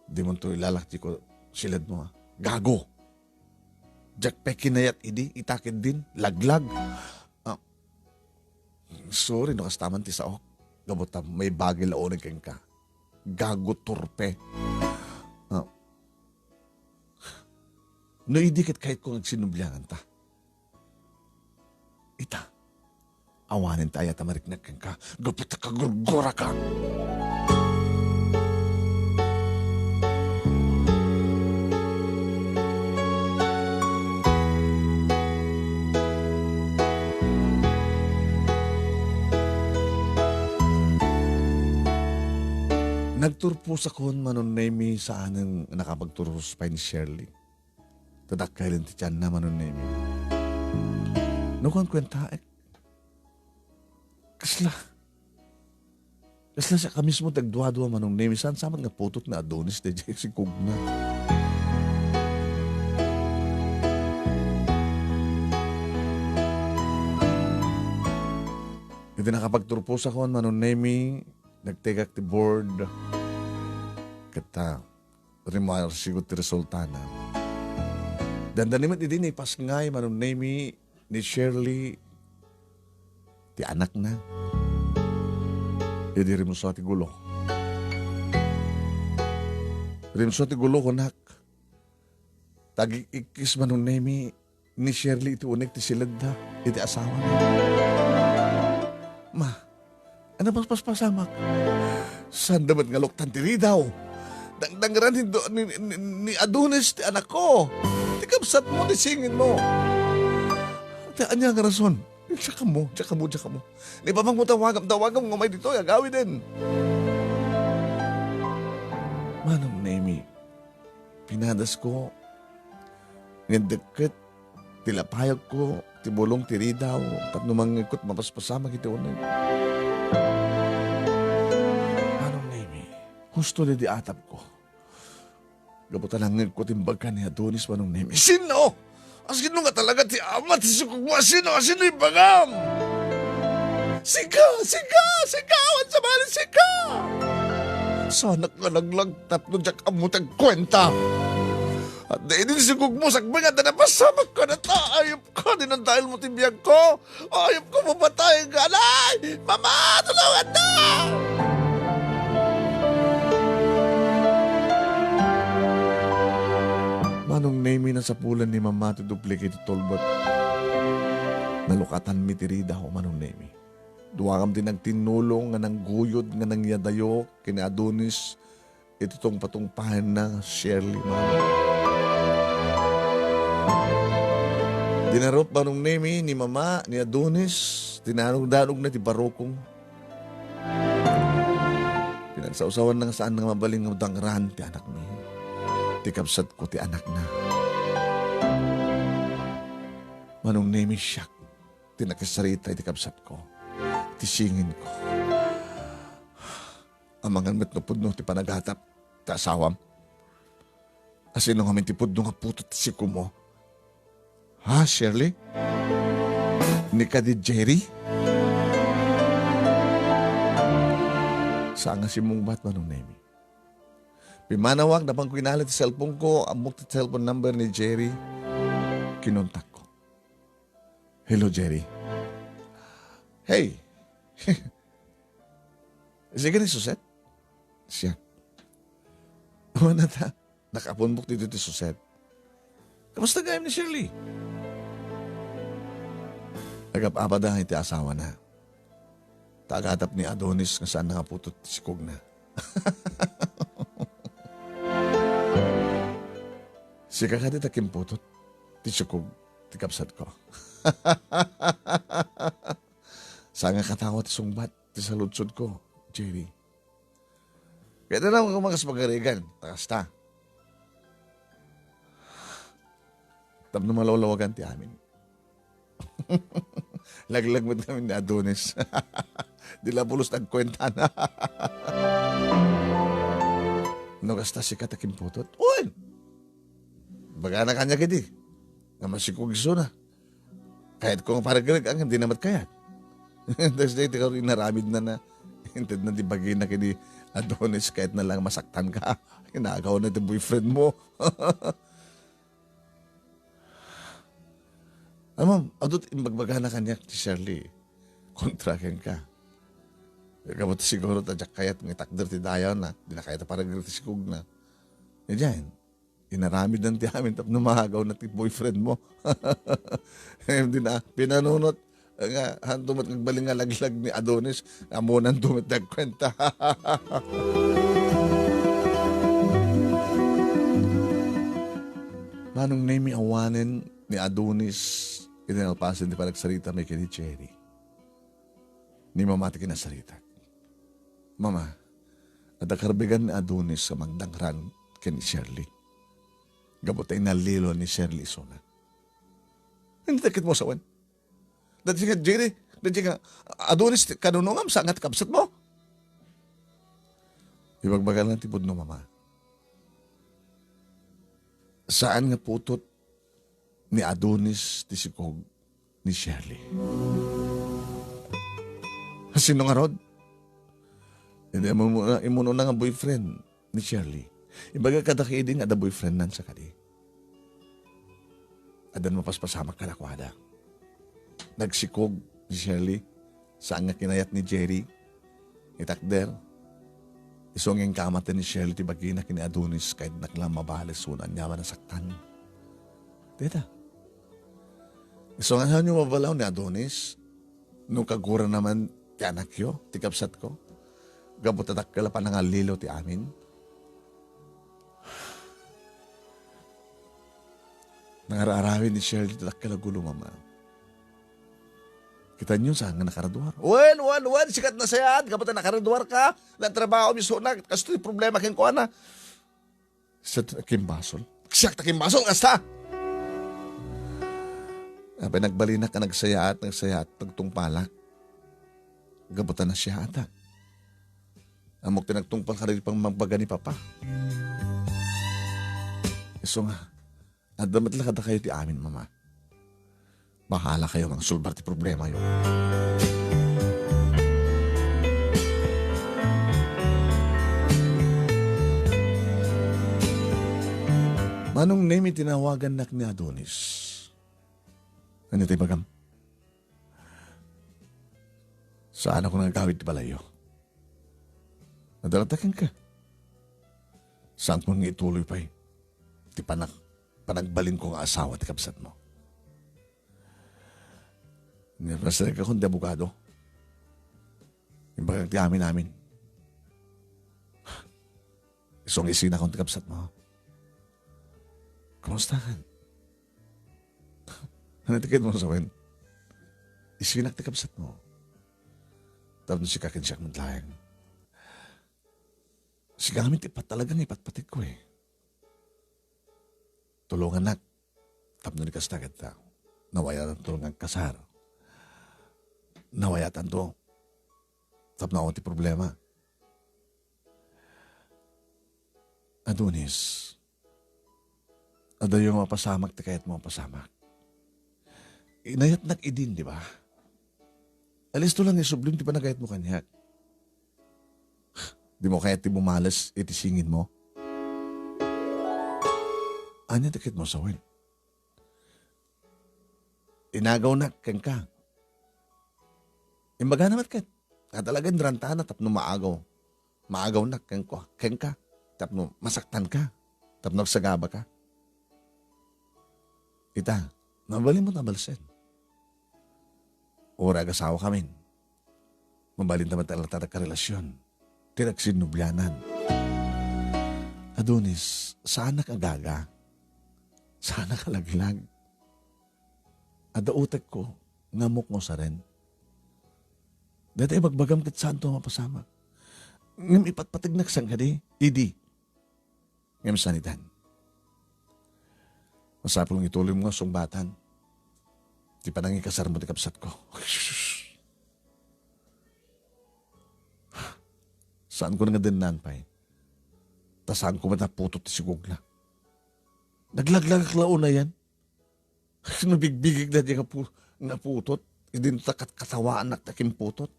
Dimonto ilalak ti ko-, siledmo, a. Gago! Diak pay kinayat idi, ita ketdin, laglag. Ah, sorry no kasta man ti saok. Gapu ta maibagil la uneg kenka. Gago, turpe. Ah. No idi ket kayatko nga agsinublianganta. Ita, awanen ti ayat a mariknak kenka, gapu ta kagurguraka. Nagturposakon, Manong Nemi, saanen nakapagturpos pay ni Shirley. Tadakkelen ti tianna, Manong Nemi. No kuan kuentaek. Kasla. Kasla siak a mismo ti agduadua, Manong Nemi. Saan sa met nga putot ni Adonis daydiay sikogna. Iti nakapagturposakon, Manong Nemi, nagtekak ti board. Ket ta, rimarsigo ti resultana. Dandani met idi naipasngay, Manong Nemi, ni Shirley ti anakna. Idi rimsua ti gulo. Rimsua ti gulo, kunak. Tagik-ikkis, Manong Nemi, ni Shirley iti uneg ti siledda iti asawana. Ma, ania paspasamak? Saanda met nga luktan ti ridaw. Dangdangran ni, ni, ni, ni Adonis ti anakko. Ti kabsatmo, ti singinmo. Ti ania nga rason? Diak ammo, diak ammo, diak ammo. Ni papangmo tawagam, tawagam nga umay ditoy, agawiden. Manong Nemi, pinadasko, ngem dekket ti lapayagko, ti bulong ti ridaw, tapno mangngegko ti mapaspasamak iti uneg. Manong Nemi, husto daydi atapko. Gapu ta nangngegko ti imbagka ni Adonis, Manong Nemi. Sino? Asino nga talaga ti ama ti sikogmo? Asino? Asino ibagam? Sika! Sika! Sika! Awan sa bali, sika! Saanak nga laglag tapno diak ammo ti agkuenta. Adda idi ti sikogmo, sakbay nga adda napasamak kadata. Ayupko, dinadaelmo ti biagko. Ayupko, mapatay ka. Nay! Mama, tulungan na! Manong Nemi, nasapulan ni Mama ti duplikate ti tulbek. Nalukatanmi ti ridaw, Manong Nemi. Duakam ti nagtinnulong nga nangguyod nga nangyadayo ken ni Adonis iti tungpatungpaenna nga Shirley, Mama. Dinarup, Manong Nemi, ni Mama ni Adonis ti nanog-danogna ti barukong. Pinagsawsawanna nga saan nga mabalin nga dangran ti anakmi. Ti kabsatko ti anakna. Manong Nemi, siak ti nakisarita iti kabsatko, ti singinko. Amangan met no pudno ti panagatap ti asawam. Asino ngamin ti pudno nga putot ti sikomo? Ha, Shirley? Ni kadi Jerry? Saan nga simmungbat, Manong Nemi. Pimmanawak, napanko inala ti cellphone ko, ammok ti cellphone number ni Jerry. Kinontakko. Hello, Jerry. Hey! Sige ni Suset? Siya. Awan na ta. Nakapunbok dito ti Suset. Kamusta gayam ni Shirley? Agap-apada iti asawana. Ta agatap ni Adonis nga saan nga putot ti sikogna. Sika kadi ta kimputot ti sikog ti kabsatko. Saan nga katawa ti sungbat ti saludsodko, Jerry. Kaya na lang ako makas pagarigan, ta kasta. Tapno malawlawagan ti amin. Laglag met ngamin ni Adonis. Di la pulos nagkuentana. No kasta, sika ta kimputot? Uy! Bagana kaniak idi nga masikog isuna. Kayatko nga paragregak, ngem di na met kayat. Tapos daytoy nga inaramidna na. Intedna ti bagina ken ni Adonis, kayatna lang masaktan ka. Inagaw na ti boyfriend mo. Ammom, adu ti imbagbagana kaniak ti Shirley. Kontra kenka. Gapu ta siguro ta diak kayat nga itakder ti dayawna. Di na kayat a paragir ti sikogna. Idiay, inaramidnan ti amin tapno maagaw na ti boyfriend mo. Em, di na, pinanunot nga, hanto met nga agbalin nga laglag ni Adonis, ammonan to met ti agkuenta. Manong Nemi, awanen ni Adonis, inalpasen ti panagsarita mi ken ni Jerry. Ni Mama ti kinasaritak. Mama, adda karbigan ni Adonis a magdangrag ken ni Shirley. Gapu ta inallilo ni Shirley isuna. Ania ti ket mo sawen? Daytoy nga Jerry, daytoy nga Adonis, ti kanunongam, saan nga ti kabsat mo? Ibagbaga lang ti pudno, Mama. Saan nga putot ni Adonis ti sikog ni Shirley. Sino ngarud? Iti immuno-, immuno na nga boyfriend ni Shirley. Ibaga kadakidi nga adda boyfriendnan sa kadi. Addan mapaspasamak kadakuada. Nagsikog ni Shirley, saan nga kinayat ni Jerry. Itakder, isu nga inkamaten ni Shirley ti bagina ken ni Adonis, kayatnak la mabales wenno aniaman a saktan. Dita. Isu nga saanyo mabalaw ni Adonis, no kagura naman ti anakyo, ti kabsatko, gapu ta dakkel a panangallilo ti amin. Nangar-aramid ni Shirley ti dakkel a gulo, Mama. Kitanyo, saan nga nakaraduar? Wen, wen, wen, sika ti nasayaat, gapu ta nakaraduarka, nagtrabaho mi isuna, kastoy problema kenkuana. Sa kimbasol. Siak ta kimbasol, kasta! Apay, nagbalinak a nagsayaat, nagsayaat, nagtungpalak. Gapu ta nasayaatak. Ammok ti nagtungpal kadagiti pamagbaga ni Papa. Isu nga, adda met la kadakayo ti amin, Mama. Bahala kayo mangsolbar ti problemayo. Manong Nemi, tinawagannak ni Adonis. Ania ti ibagam? Saanakon nga agawid ti balayyo. Adda latta kenka. Saanko nga ituloy pay ti panak-, panagbalinko nga asawa ti kabsatmo. Nagpasalikakon ti abogado. Imbagak ti amin-amin. Isu nga isinakon ti kabsatmo. Kumusta kan? Ano ti ket mo sawen? Isinak ti kabsatmo. Tapno sika ken siak met laeng. Sika ngamin ti patalagan nga ipatpategko, eh. Tulongannak. Tapno ni kasta ket, ah, nawayatanto nga agkasar. Nawayatanto. Tapno awan ti problema. Adonis, adayo nga mapasamak ti kayatmo a mapasamak. Inayatnak idin, di ba? Alisto lang nga isublim ti panagayatmo kaniak. Dimo kayat ti bumales iti singinmo? Ania ti ket mo sawen? Inagawnak kenka. Imbagana met ket, nga talaga inrantana tapno maagaw. Maagawnak kenka, kenka, tapno masaktanka, tapno agsagabaka. Ita, mabalinmo ta balsen. Uray agasawakamin. Mabalinta met a latta ti karelasion ti nagsinnublianan. Adonis, saanak agaga. Saanak alaglag. Adda utekko nga ammok nga usaren. Dayta ibagbagam ket saanto a mapasamak. Ngem ipatpategnak saan kadi? Idi. Ngem saan itan? Masapul nga ituloymo nga sungbatan ti panangikasarmo ti kabsatko. Ay, sus. Saanko nga dennaan pay. Ta saanko met a putot ti sigogna. Naglaglagak la unayen. Nabigbigik daydi nga pu-, nga putot. Idinto ta katkatawaanak ta kimputot.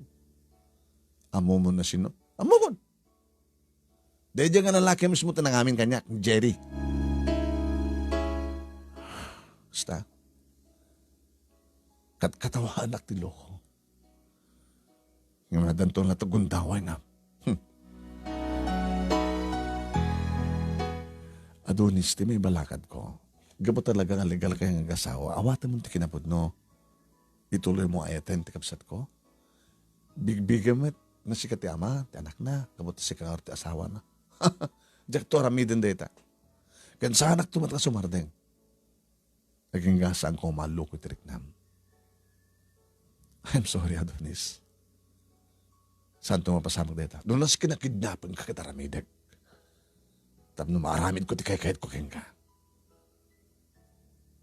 Ammomon no sino? Ammomon. Daydiay nga lalaki mismo ti nangamin kaniak, ni Jerry. Basta, katkatawaanak ti loko. Nga nadanto na to gundaway nga. Hmm. Adonis, ti maibalakadko. Gapu talaga nga legal kayo nga agasawa, awaten mo ti kinapudno. Ituloy mo ayaten ti kabsatko. Bigbigem met nga sika ti ama ti anakna, gapu ta sika nga ti asawana. Diak to aramiden dayta. Ken saanak to met nga sumardeng. Agingga saanko nga malluko iti riknam. I'm sorry, Adonis. Saanto mapasamak dayta. No, nas kinakidnapengka ket aramidek. Tapno maaramidko ti kaykayatko kenka.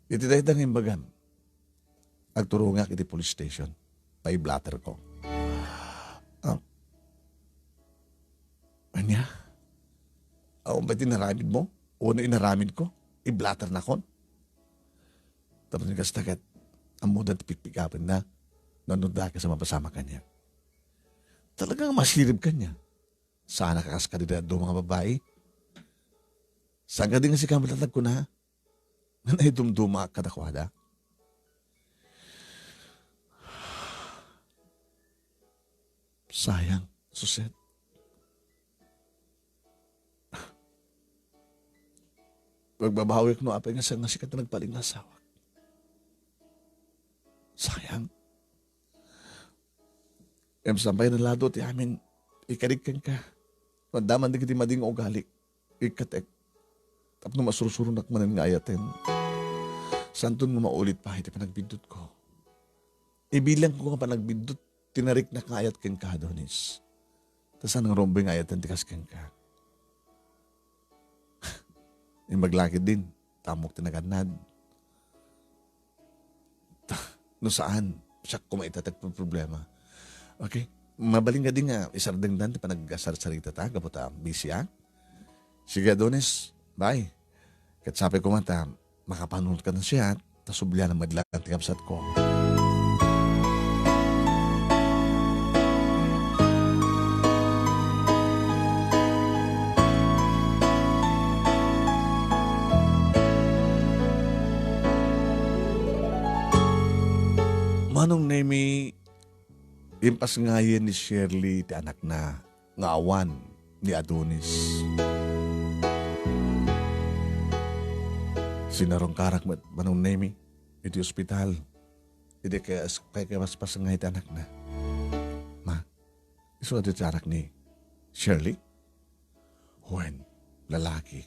Iti dayta nga imbagam, agturongak iti police station. Paiblaterko. Ah. Ania? Awan pay ti inaramidmo? Wenno inaramidko? Iblaternakon? Tapno kasta ket, ammoda ti pikpikapenna, no adda dakes a mapasamak kaniak. Talagang masirib kaniak. Saanak a kas kadi dadduma nga babai. Saan kadi nga sika met latta agkuna nga naidumdumaak kadakuada? Sayang, Suset. Magbabawik no apay nga siya nga sika ti nagpaling nga asawak. Sayang. Ngem saan pay nalado ti amin, ikarik kenka. Maddaman dagiti madi nga ugali, ikkatek. Tapno masursuronak manen nga ayaten. Saanton nga maulit pay ti panagbiddutko. Ibilangko nga panagbiddut ti nariknak nga ayat kenka, Adonis. Ta saan nga rumbeng nga ayaten ti kas kenka. Imbag la ketdin, ta ammok ti nagannad. Ta, no saan, siak koma ita ti agproproblema. Okay? Mabalin kadi nga isardengdan ti panagsarsarita ta, gapu ta busy, ah? Sige, Adonis. Bye. Ket sapay koma ta makapanunot ka na siya, ta sublian met laeng ti kabsatko. Manong Nemi, impasngayen ni Shirley ti anakna nga awan ni Adonis. Sinarungkarak met, Manong Nemi, iti ospital. Idi kay, kay, kay mas pasngay ti anakna. Ma, isu adi ti anak ni Shirley? Wen, lalaki.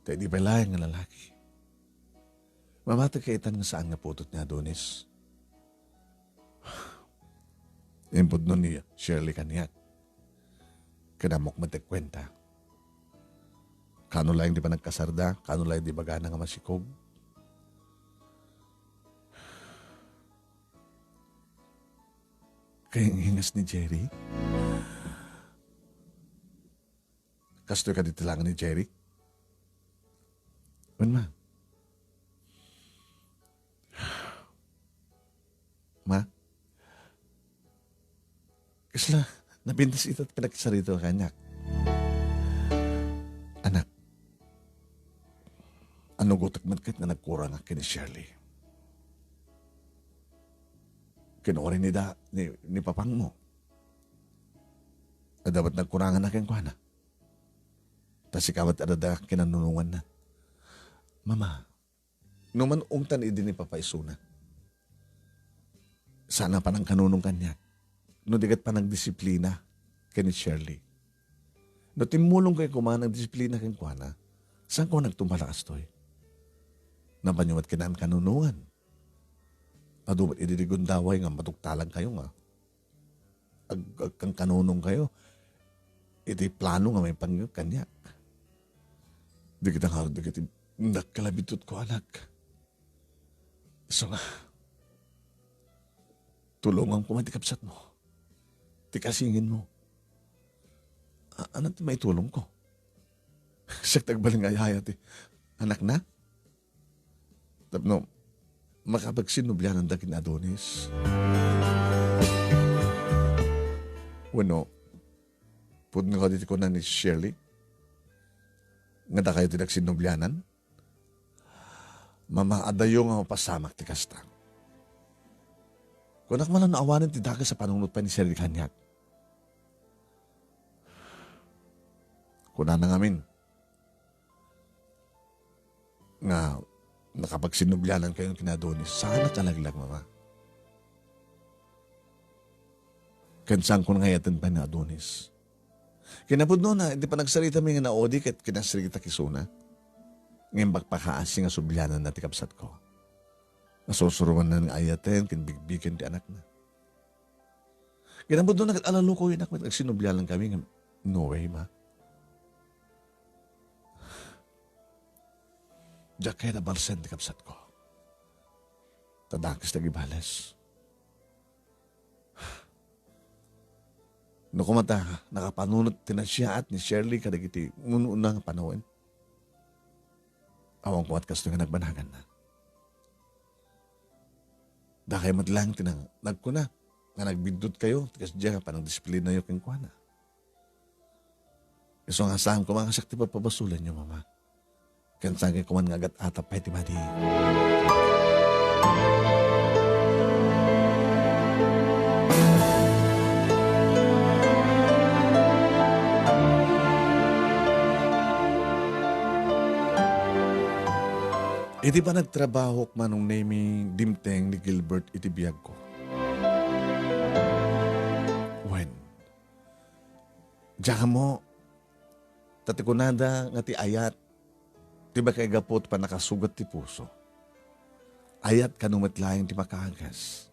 Ta idi pay laeng nga lalaki. Mamateg ka itan nga saan nga putot ni Adonis. Impudno ni Shirley kaniak. Ken ammok met ti kuenta. Kano laeng ti panagkasarda, kano laeng ti ibagana nga masikog. Kay ang hingas ni Jerry. Kastoy kadi ti langan ni Jerry? Wen, ma. Ma? Kasla, napintas ita ti panagsarita kaniak. Anak, anugotek met ket nga nagkurangak ken ni Shirley. Ken uray ni da-, ni, ni papangmo. Adda met nagkuranganna kenkuana. Ta sika met adda kinanunonganna. Mama, no man ungtan idi ni papa isuna, saan a panangkanunong kaniak, no di ket panagdisiplina ken ni Shirley. No timmulong kayo koma nagdisiplina kenkuana, saanko nagtumbal a kastoy? Napanyo met kinankanunongan. Adu met idi di gundaway nga maduktalan kayo nga ag-, agkankanunong kayo iti plano nga maipanggep kaniak. Di kita ngarud dagiti dakkel a bitutko, anak. Isu nga, tulonganko man ti kabsatmo, ti kasinginmo. A-, ano ti maitulongko? Siak ti agbalin nga ayaya ti anakna? Tapno, makapagsinnubliananda ken Adonis. Wenno, pudno kadi ti kuna ni Shirley nga dakayo ti nagsinnublianan? Mama, adayo nga mapasamak ti kasta. Kunak man no awanen ti dakes a panunot pay ni Shirley kaniak. Kunana ngamin nga nakapagsinnublianan kayon ken Adonis. Saan a kalaglag, Mama. Ken saanko nga ay-aten pay ni Adonis. Kinapudnona, iti panagsaritami nga naudi ket kinasriktak isuna, ngem pakpakaasi nga subliananna ti kabsatko. Nasursuroanna nga ay-aten ken bigbigen ti anakna. Kinapudnona ket alalukoynak met agsinublianan kami ngem, "No way, Ma. Diak kayat a balsen ti kabsatko. Ta dakes ti agibales." No koma ta nakapanunot ti nasayaat ni Shirley kadagiti un-una nga panawen. Awan koma ti kastoy nga nagbanaganna. Dakay met laeng ti nang-, nagkuna nga nagbiddutkayo ti kasdiay nga panangdisiplinayo kenkuana. Isu nga saan koma nga siak ti pagpabasolanyo, Mama. Ken saan koma nga agat-atap pay ti madi. Iti panagtrabahok, Manong Nemy, dimteng ni Gilbert iti biagko. Wen, diak ammo, ta ti kunada nga ti ayat, ti makaigapu ti pannakasugat ti puso. Ayat kano met laeng ti makaagas.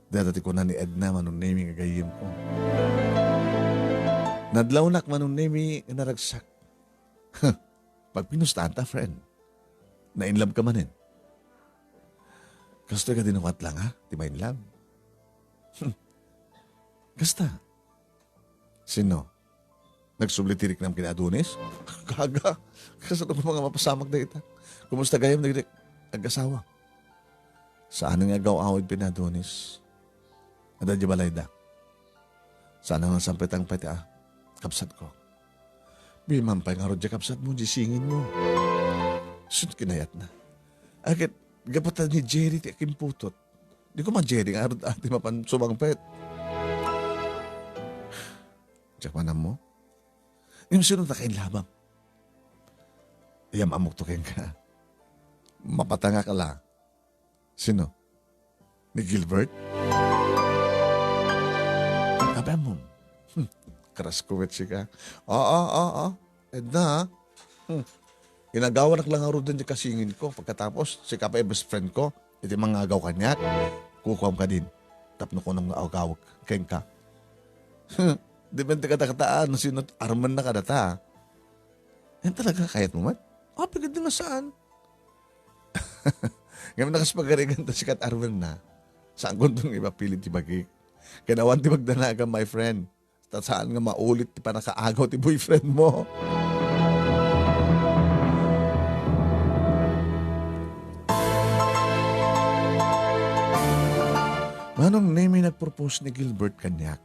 Dayta ti kuna ni Edna, Manong Nemy, nga gayyemko. Nadlawnak, Manong Nemy, nga naragsak. Pagpinustaan ta, friend. Na-in love ka manen. Kastoy kadi no ket laeng, ha? Ti ma-in love. Kasta. Sino? Nagsubli ti riknam ken Adonis? Gaga. Kasano nga mga mapasamak dayta? Kumusta gayam dagiti ag-asawa? Saan nga agaw-awid pay ni Adonis. Adda diay balayda. Saan nga nasampetang pay ti, ah, kabsatko. Biman pay ngarud diay kabsatmo, diay singinmo. Sut kinayatna. Aket, gapu ta ni Jerry ti akimputot. Di ko man Jerry ngarud, ah, ti mapan sumangpet. Diak man ammo. Ngem sino ta kainlabam? Iyam-ammok to kenka. Mapatangak la. Sino? Ni Gilbert? Abammom. Hmm. Karas ko met sika. Oo, oo, oo. Edna, ha? Hmm. Inagawanak lang ngaruden ti kasingin ko. Pagkatapos, sika pay best friend ko. Iti mangagaw kaniak, kukuam kadin. Tapno kunam nga agawek kenka. Depende kadakta, no sino armenna kadata. Yan talaga, kayatmo met? Apay, kadi nga saan? Ngem no kas pagarigan ta sika ket armenna, saankonto nga ipapili ti bagik. Ken awan ti magdanagam, my friend. Ta saan nga maulit ti pannakaagaw ti boyfriendmo. Manong Nemy, nagpropose ni Gilbert kaniak.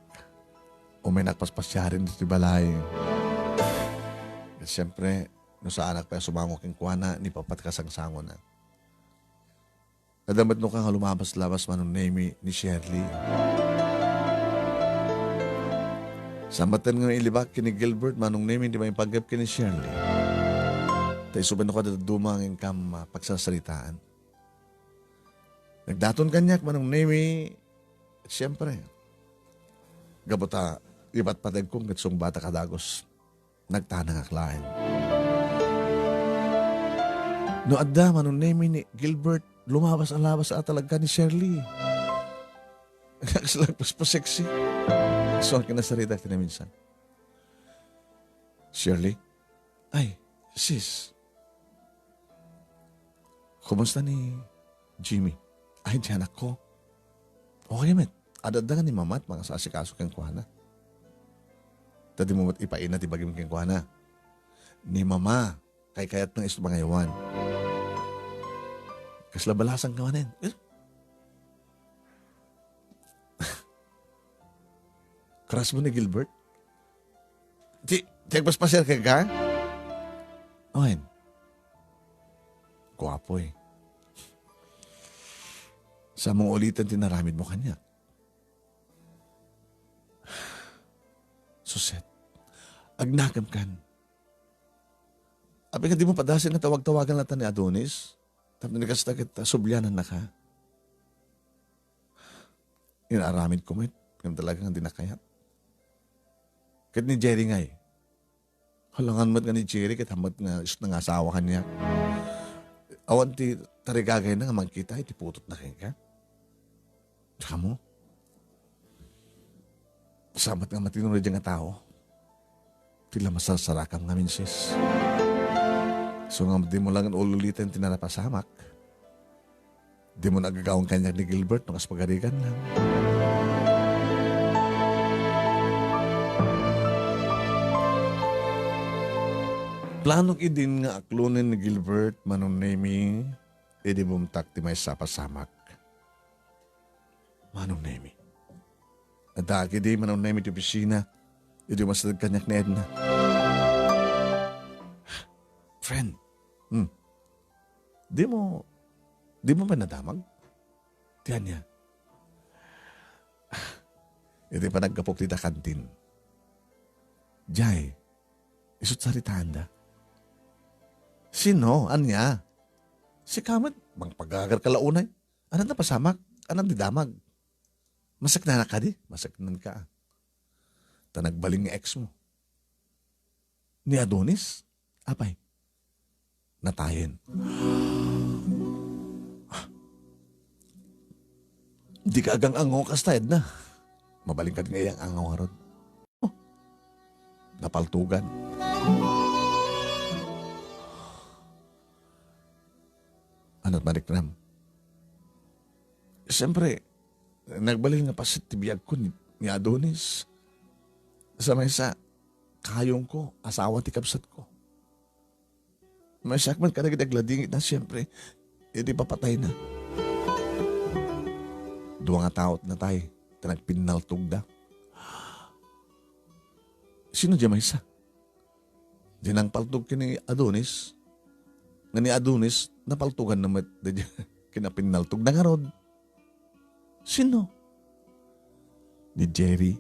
Umaynak paspasiaren ditoy balay. Ket siempre, no saanak pay a sumango kenkuana, ni papatkasangsangonak. Adda met no ka nga lumabas-labas, Manong Nemy, ni Shirley. Saan met nga mailibak ken ni Gilbert, Manong Nemy, ti maipanggep ken ni Shirley. Ta isu met no ka dadduma nga inkam, ah, pagsasaritaan. Nagdaton kaniak, Manong Nemy, siempre. Gapu ta ipatpategko ket sungbatak a dagus. Nagtanangak laeng. No adda, Manong Nemy, ni Gilbert, lumabas a labas a talaga ni Shirley. Nagslagpas pa sexy. So, ang kinasarita kinaminsan. Shirley? Ay, sis. Kumusta ni Jimmy? Ay, ti anakko. Okay met. Adda nga ni Mama ti mangasikaso kenkuana. Ta dimo met ipaina ti bagim kenkuana. Ni Mama, kaykayatna isu ti mangayawan. Kasla balasang ka manen. Eh? Crush mo ni Gilbert? Ti, ti agpaspasiar ka ka? Oy. Guapo eh. Sa mong ulitan ti naramid mo kanya. Suset. Agnakem kan. Apay nga di mo padasin nga tawag-tawagan latta ni Adonis? Tapno ni kasta ket, ah, sublianan na ka. Inaaramid ko met, ngem talaga nga di nakayat. Ket ni Jerry ngay, halangan met nga ni Jerry ket hammet nga is-, nangasawa kaniak. Awan ti tarigagayna nga mangkita iti putotna kenka. Kamo? Samat nga matino daydiay nga tao. Ti la masarsarakam ngamin, sis. So nga di mo lang ululiten ti napasamak. Di mo nagagawan kaniak ni Gilbert no kas pagarigan lang. Planok idin nga aklonen ni Gilbert, Manong Nemy, idi bumtak ti maysa a pasamak. Manong Nemy. Adda ketdi Manong Nemy ti opisina, idi umasideg kaniak ni Edna. Friend, hmm, di mo, di mo ba nadamag? Ti ania? Iti panaggapok ti dakantin. Jay, isut saritaanda. Sino? Ania? Sika met, mangpagagar ka la unay. Anak napasamak, anak di damag. Masaknana kadi? Masaknan ka. Ta nagbalin nga ex mo. Ni Adonis? Apay? Natayen. Di ka agang-angaw kasta, Edna. Mabalin ka di nga iyang-angaw ngarud. Oh, napaltugan. Anat maniknam? Siyempre, nagbalin nga paset ti biagko ni, ni Adonis. Sa maysa, kayongko, asawa ti kabsatko. Maysaak man kadagiti agladingit na, siyempre, idi papatayna. Dua nga tao ti natay, ta nagpinnaltogda. Sino diay maysa? Di nangpaltog ken ni Adonis. Nga ni Adonis, napaltoganna met daydiay kinapinnaltogna ngarud. Sino? Ni Jerry.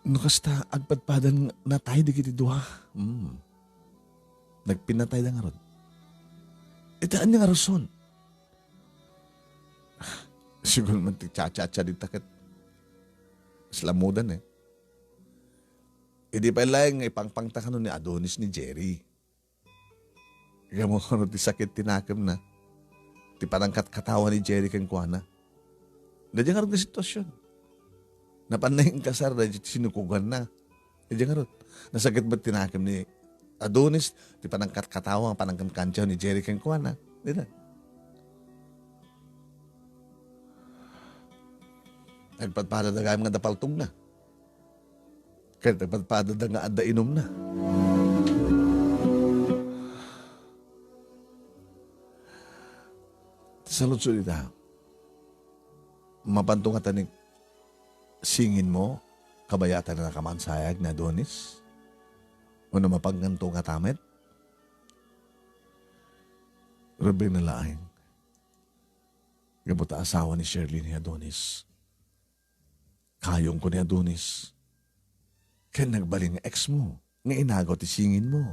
No kasta, agpadpadan natay dagiti dua. Hmm. Nagpinnatayda ngarud. Ita, ania nga rason? Siguro man ti cha-cha-cha dita ket islamudan eh. Idi pay laeng nga ipangpangta kano ni Adonis ni Jerry. Ikaw mo kano ti sakit ti nakemna. Ti panangkatkatawa ni Jerry kenkuana. Daydiay ngarud nga sitwasyon. Napanna inkasar daydiay sinukoganna. Daydiay ngarud. Nasakit met ti nakem ni Adonis, ti panangkatkatawa, panangkankantiaw ni Jerry kenkuana. Dita. Nagpadpadada gayam nga adda paltogna. Ket nagpadpadada nga adda inumna. Ti saludsod ita, mapanto ngata ni singinmo, kabayatan a nakamansayag ni Adonis? Wenno mapanto ngata met? Rumbeng na laeng. Gapu ta asawa ni Shirley ni Adonis. Kayongko ni Adonis. Ken nagbalin nga ex mo, nga inagaw ti singinmo.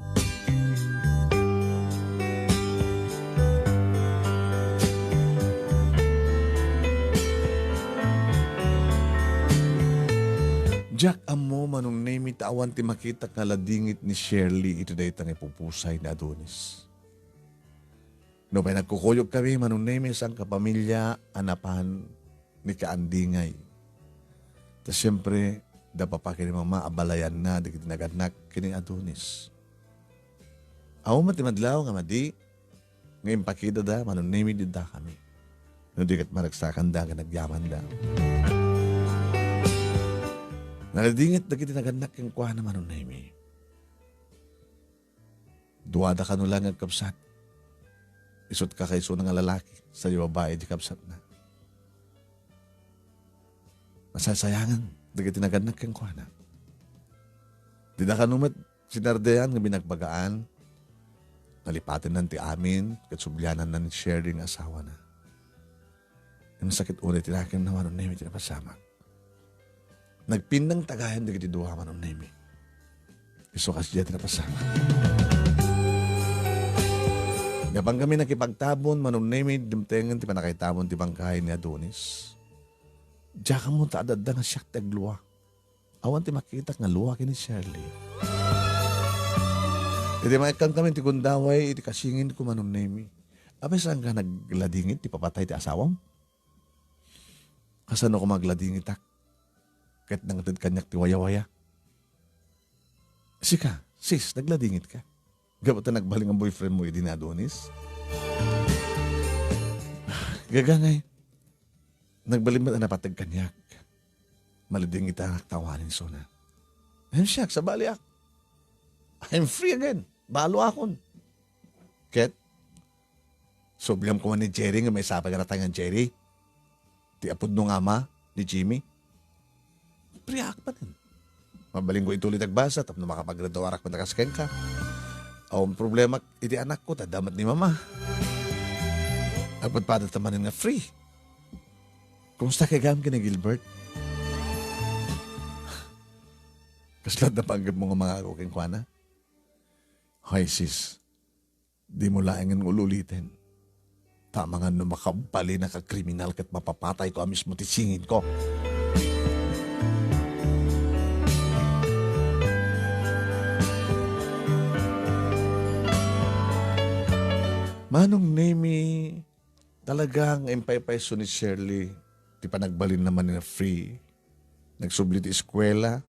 Diak ammo, Manong Nemy, ta awan ti makitak nga ladingit ni Shirley iti dayta nga ipupusay ni Adonis. Nupay nagkukuyogkami, Manong Nemy, sangkapamilya a napan ni Kaandingay. Ta siempre, da papa ken ni mama abalayanna dagiti nagannak ken ni Adonis. Awan met ti madlaw nga madi nga impakidada, Manong Nemy, didakami. No di ket maragsakanda ken agyamanda. Naladingit dagiti nagannak kenkuana, Manong Nemi. Duada kano lang nga agkabsat. Isut' kakaisuna nga lalaki, sadino babai di kabsatna. Nasaysayangan dagiti nagannak kenkuana. Dida kano met sinardean nga binagbagaan. Nalipatennan ti amin, ket subliananna ni Shirley nga asawana. Ngem sakit unay ti nakemna, Manong Nemi, ti napasamak. Nagpinnang tagayan dagiti dua, Manong Nemi. Isu kasdiay ti napasamak. Gapan kami nakipagtabon, Manong Nemi, dimtengen ti pannakaitabon ti bangkay ni Adonis. Diak ammo ta adda nga siak ti aglua. Awan ti makitak nga lua ken ni Shirley. Idi maikkan kami ti gundaway iti kasinginko, Manong Nemi. Apay, saanka nagladingit ti papatay ti asawam? Kasano koma agladingitak ket nangted kaniak ti wayawaya? Sika, sis, nagladingitka gapu ta nagbalin nga boyfriendmo idi ni Adonis? Gagangay, nagbalin met a napateg kaniak. Maladingitak ta awanen isuna. Ngem siak, sabaliak. I'm free again. Baluakon. Ket, subliam koma ni Jerry nga maisapay nga natay nga Jerry, ti apudno nga ama ni Jimmy. Priak manen. Mabalinko ituloy ti agbasa tapno makapaggraduarak met a kas kenka. Awan problema iti anakko, ta adda met ni mama. Agpadpadata manen nga free. Kumusta kay gam ken ni Gilbert? Kasla adda panggepmo nga mangagaw kenkuana? Hay, sis, dimo laengen nga ululiten. Ta amangan no makabalinak a kriminal ket mapapatayko a mismo ti singinko. Manong Nemi, talaga nga impaypayso ni Shirley ti panagbalinna manen a free. Nagsubli ti eskuela,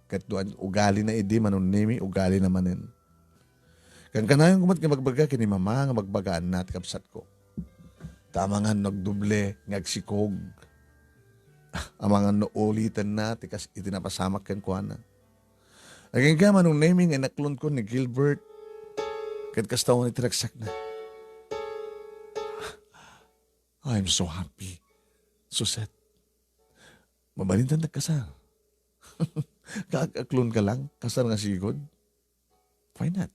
ket no ugalina idi, Manong Nemi, ugalina manen. Kankanayon koma ti nga magbaga ken ni mama nga magbagaanna ti kabsatko. Ta amangan no agdoble nga agsikog. Amangan no ulitenna ti kas-, iti napasamak kenkuana. Agingga, Manong Nemi, nga inaklonko ni Gilbert ket kasta unay ti ragsakna. I'm so happy. Suset. Mabalintan nagkasar. Kaak-aklonka lang, kasar nga sigud. Why not?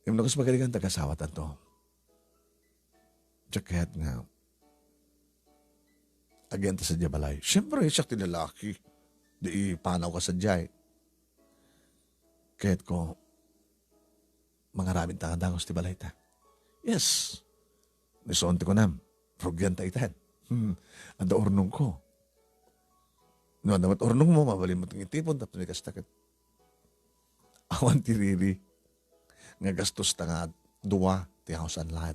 Ngem no kas pagarigan, taga-asawatanto. Diak kayat nga agyanta sadiay balay. Siyempre, siak ti lalaki. Di ipanawka sadiay. Kayatko, mangaramidta nga dagus ti balayta. Yes. Ni son ti kunam, rugianta itan. Hmm. Adda urnongko. No adda met urnongmo, mabalinmo ti itipon, tapno di kasta ket awan ti riri nga gastosta nga dua ti house and lot.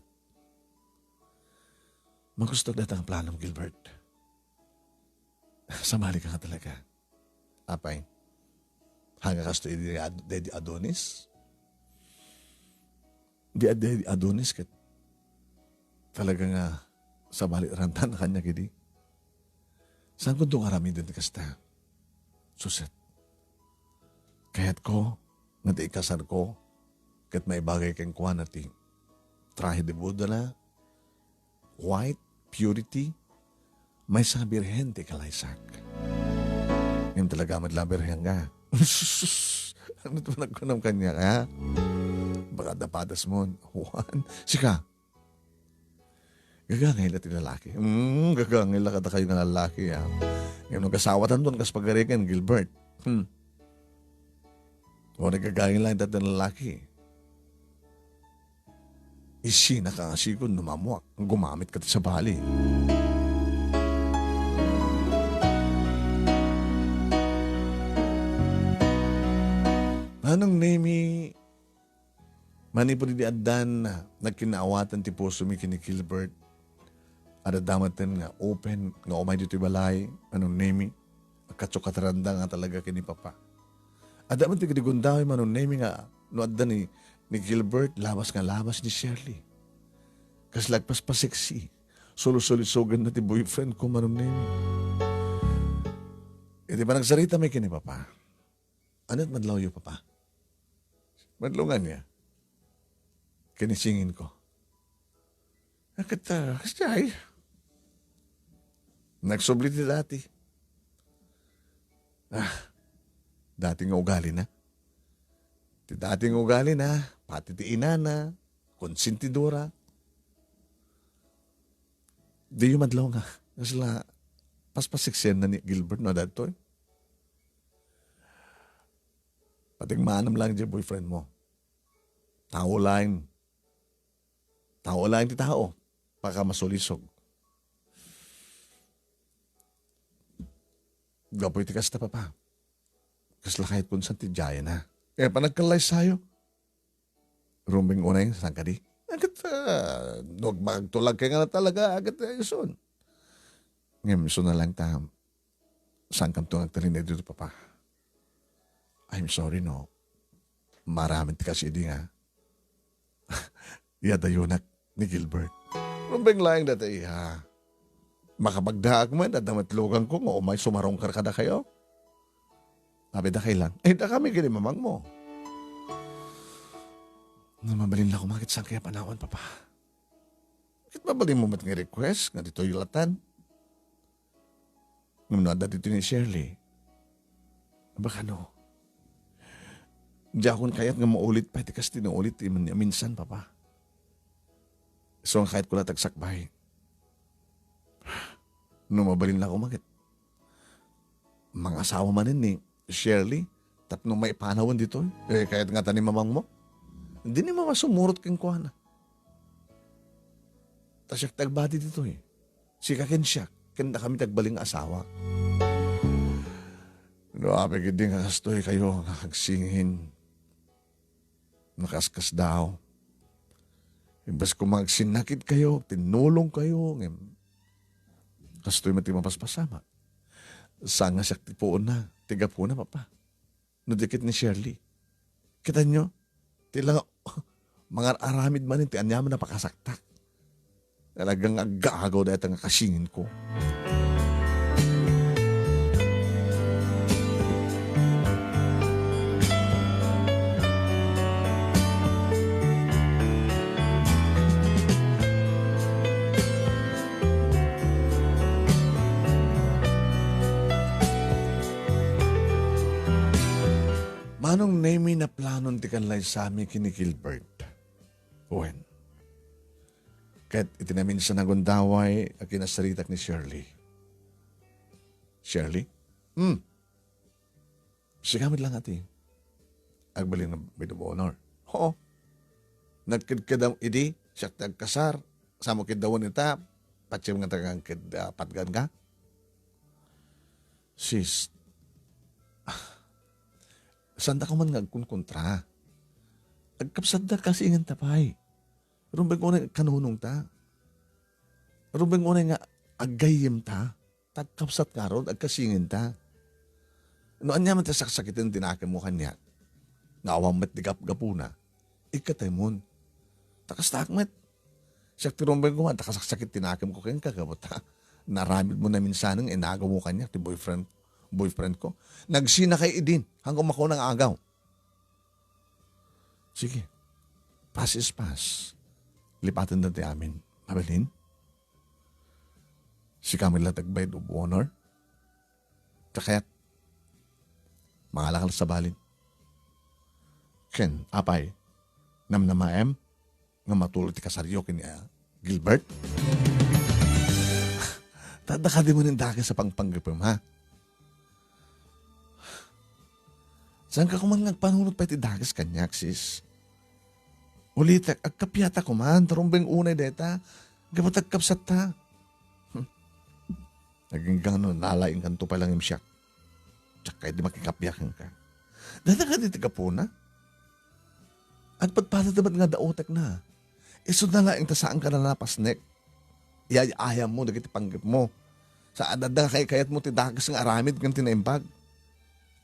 Magusto dayta nga planom, Gilbert. Sabalika nga talaga. Apay, haan nga kastoy idi Ad-, idi Adonis? Di adda idi Adonis ket talaga nga sabali ranta na kaniak idi. Saan ko nga aramiden ti kasta? Suset. Kayatko nga ti ikasarko ket maibagay kenkuana ti trahe de boda na, white, purity, maysa nga birhen ti ikalaysak. Ngem talaga met la birhen ka. Ano ti panagkunam kaniak, ha? Baka adda padasmon. Juan, sika, gagangay la ti lalaki. Hmm, gagangay la kadakayo nga lalaki, ha? Ngem no kasawatanton kas pagarigan, Gilbert. Hmm. O, nagagangay la dayta nga lalaki. Isinaka nga sigud no maammoak, gumamit ka ti sabali. Manong Nemi, manipud idi addan nagkinnaawatan ti pusomi ken ni Gilbert, adda metten nga open nga umay ditoy balay, Manong Nemi. Agkatsukateranda nga talaga ken ni Papa. Adda met ti gundaway, Manong Nemi, nga no adda ni, ni Gilbert, labas nga labas ni Shirley. Kasla agpaspaseksi. Sulusolisoganna ti boyfriend ko, Manong Nemi. Iti panagsaritami ken ni Papa, "Ania ti madlawyo, Papa?" "Madlungan niya." Ken ni singinko, "Ket, ah, kasdiay?" Nagsubli ti dati. Ah, dati nga ugalina. Ti dati nga ugalina, pati ti inana, konsentidora. Diyo madlaw nga, kasla, paspasiksianna ni Gilbert no adda daytoy. Patingmaanam lang diay boyfriend mo. Tao laeng. Tao laeng ti tao. Pakamasulisog. Gapu iti kasta, Papa, kasla kayat kon saan ti diayna. Eh, panagkallaysayo. Rumbeng unay, saan kadi? Agat, ah, no agtulag kay nga talaga, agat, eh, isun. Ngem, isun na lang ta, saan kanto nga agtalinaed dito, Papa? I'm sorry, no. Maaramid ti kas idi nga. Iyadayonak ni Gilbert. Rumbeng laeng data, iha. Makapagdaak man, adda met luganko nga umay sumarungkar kadakayo. Apay dakay lang. Eh, dakami ken ni mamangmo. No mabalin la koma ket saan kaya panawan, Papa? Ket mabalinmo met nga request nga ditoy latan. Ngem no adda ditoy ni Shirley, baka no, diakon kayat nga maulit pay ti kas ti naulit ti min-, minsan, Papa. Isu nga kayatko la ti agsakbay. No mabalin la koma ket mangasawa manen ni Shirley tapno maipanawen ditoy. Eh, kayat ngata ni mamangmo. Dina mama sumurot kenkuana. Ta siak ti agbati ditoy. Sika ken siak, ken dakami ti agbalin nga asawa. No apay ketdi nga kastoy kayo nga agsingin, nakaskasdaaw. Imbes koma nga agsinnakit kayo, tinulong kayo, ngem kastoy met ti mapaspasamak. Saan nga siak ti puonna, ti gapuna, Papa. No di ket ni Shirley. Kitanyo, ti la nga mangar-aramid manen ti aniaman a pakasaktak. Talagang aggaagaw dayta nga kasinginko. Manong Nemy, naplanon ti kallaysami ken ni Gilbert. Wen. Ket iti naminsan a gundaway a kinasaritak ni Shirley. Shirley? Hmm. Sika met lang ati. Agbalin nga maid of honor. Oo. Nagkedked idi, siak ti agkasar, sa mo keddawen ita, patiem nga taga ked, ah, patgan ka? Sis, saanda ka man nga agkunkontra. Agkapsatda, kasingenta pay. Rumbeng unay kanunongta. Rumbeng unay nga aggayyemta. Ta agkapsat ngarud, agkasingenta. No ania man ti saksakiten ti nakemmo kaniak, nga awan met ti gapgapuna, ikkataymon. Ta kastak met. Siak ti rumbeng koma, ta kasaksakit ti nakemko kenka, gapu ta naaramidmo naminsan nga inagawmo kaniak ti boyfriend, boyfriend ko. Nagsinakay idin, haan ko makuna nga agaw. Sige. Past is past. Lipaten dayta amin. Mabalin? Sika met la ti agmaid of honor? Ta kayat, mangalak la sa balin. Ken, apay, namnamaem nga matulod ti kasaryo ken ni, ah, Gilbert? Ta adda kadi manen dakes a pangpanggepem, ha? Saanka koma nga agpanunot pay ti dakes kaniak, sis. Ulitek, agkapiata koma, ta rumbeng unay dayta, gapu ta agkapsatta. Hmm. Agingga no nalaingkanto pay lang ngem siak. Diak kayat ti makikapia kenka. Dayta kadi ti gapuna? Agpadpadada met nga daotekna. Isu na laeng ta saanka la napasnek. Iyay-ayammo dagiti panggepmo. Sa adda nga kaykayatmo ti dakes nga aramid ken ti naimbag.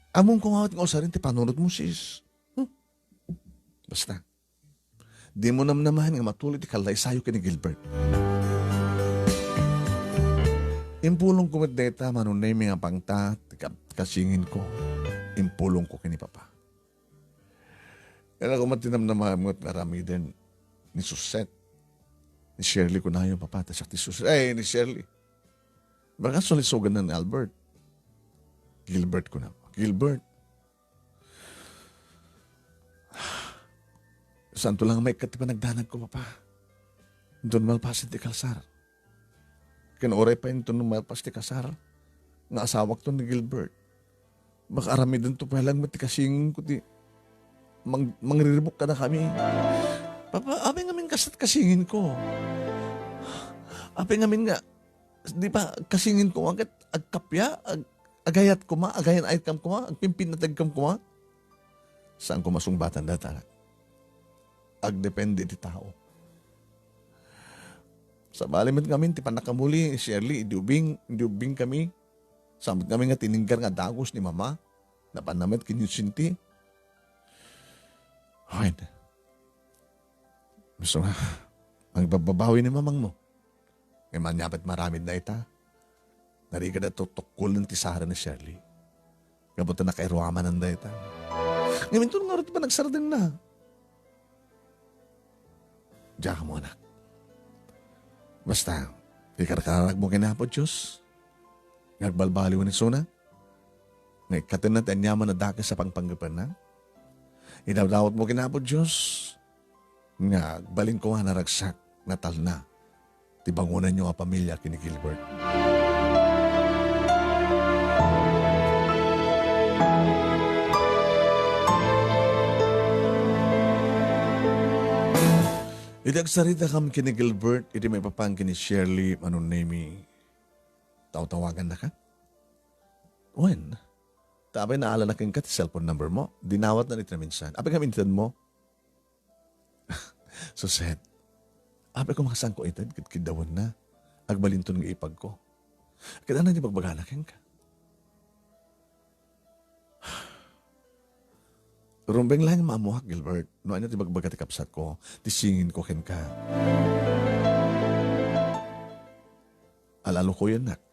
Ammom koma met nga usarin ti panunotmo, sis. Hmm? Basta, dimo namnamaen nga matulod ti kallaysayo ken ni Gilbert. Impulongko met dayta, Manong Nemy, nga pangta ti ka-, kasinginko. Impulongko ken ni Papa. Kayatko met ti namnamaem nga aramiden ni Suset. Ni Shirley kunayo, Papa, ta siak ti Suset. Ay, ni Shirley. Baka sulisogan na ni Albert. Gilbert kuna. Gilbert. Saanto lang maikkat ti panagdanagko, Papa. Inton malpasen ti kalsar. Ken uray pay inton malpas ti kasar, nga asawakto ni Gilbert. Baka aramidento pay lang met ti kasingingko ti mang-, mangriribuk kadakami. Papa, apay ngamin kasat kasinginko? Apay ngamin nga, di ba, kasinginko nga ket agkappia, ag-, agayat koma, agayan-ayatkam koma, agpimpinatagkam koma? Saan ko masungbatan dayta, anak? Agdepende iti tao. Sabali met ngamin ti pannakamuli, Shirley, idi ubing, idi ubing kami. Saan met ngamin nga tininggar nga dagus ni Mama. Napanna met ken ni Sinti. Wen. Gusto nga, ang bababawi ni mamangmo. Ngem ania met maramid dayta? Narigat a tutukkolen ti sara ni Shirley. Gapu ta nakairuamanan dayta. Ngem inton ngarud ti panagsardengna? Diak ammo, anak. Basta, ikarkararagmo ken Apo Dios nga agbalbaliwen isuna, nga ikkatenna ti aniaman a dakes a pangpangngepna. Idawdawatmo ken Apo Dios nga agbalin koma a naragsak, natalna ti bangonanyo a pamilia ken ni Gilbert. Idi agsaritakam ken ni Gilbert, idi maipapan ken ni Shirley, Manong Nemy, tawtawagannaka? Wen, ta apay naalanak kenka ti cellphone number mo. Dinawatna iti naminsan. Apay ngem intedmo? Suset, apay koma saanko ited ket kiddawenna, agbalinton nga ipagko. Ket ania ti ibagbagana kenka? Rumbeng laeng nga maammoak, Gilbert, no ania ti ibagbaga ti kabsatko, ti singinko kenka. Alalukoyennak.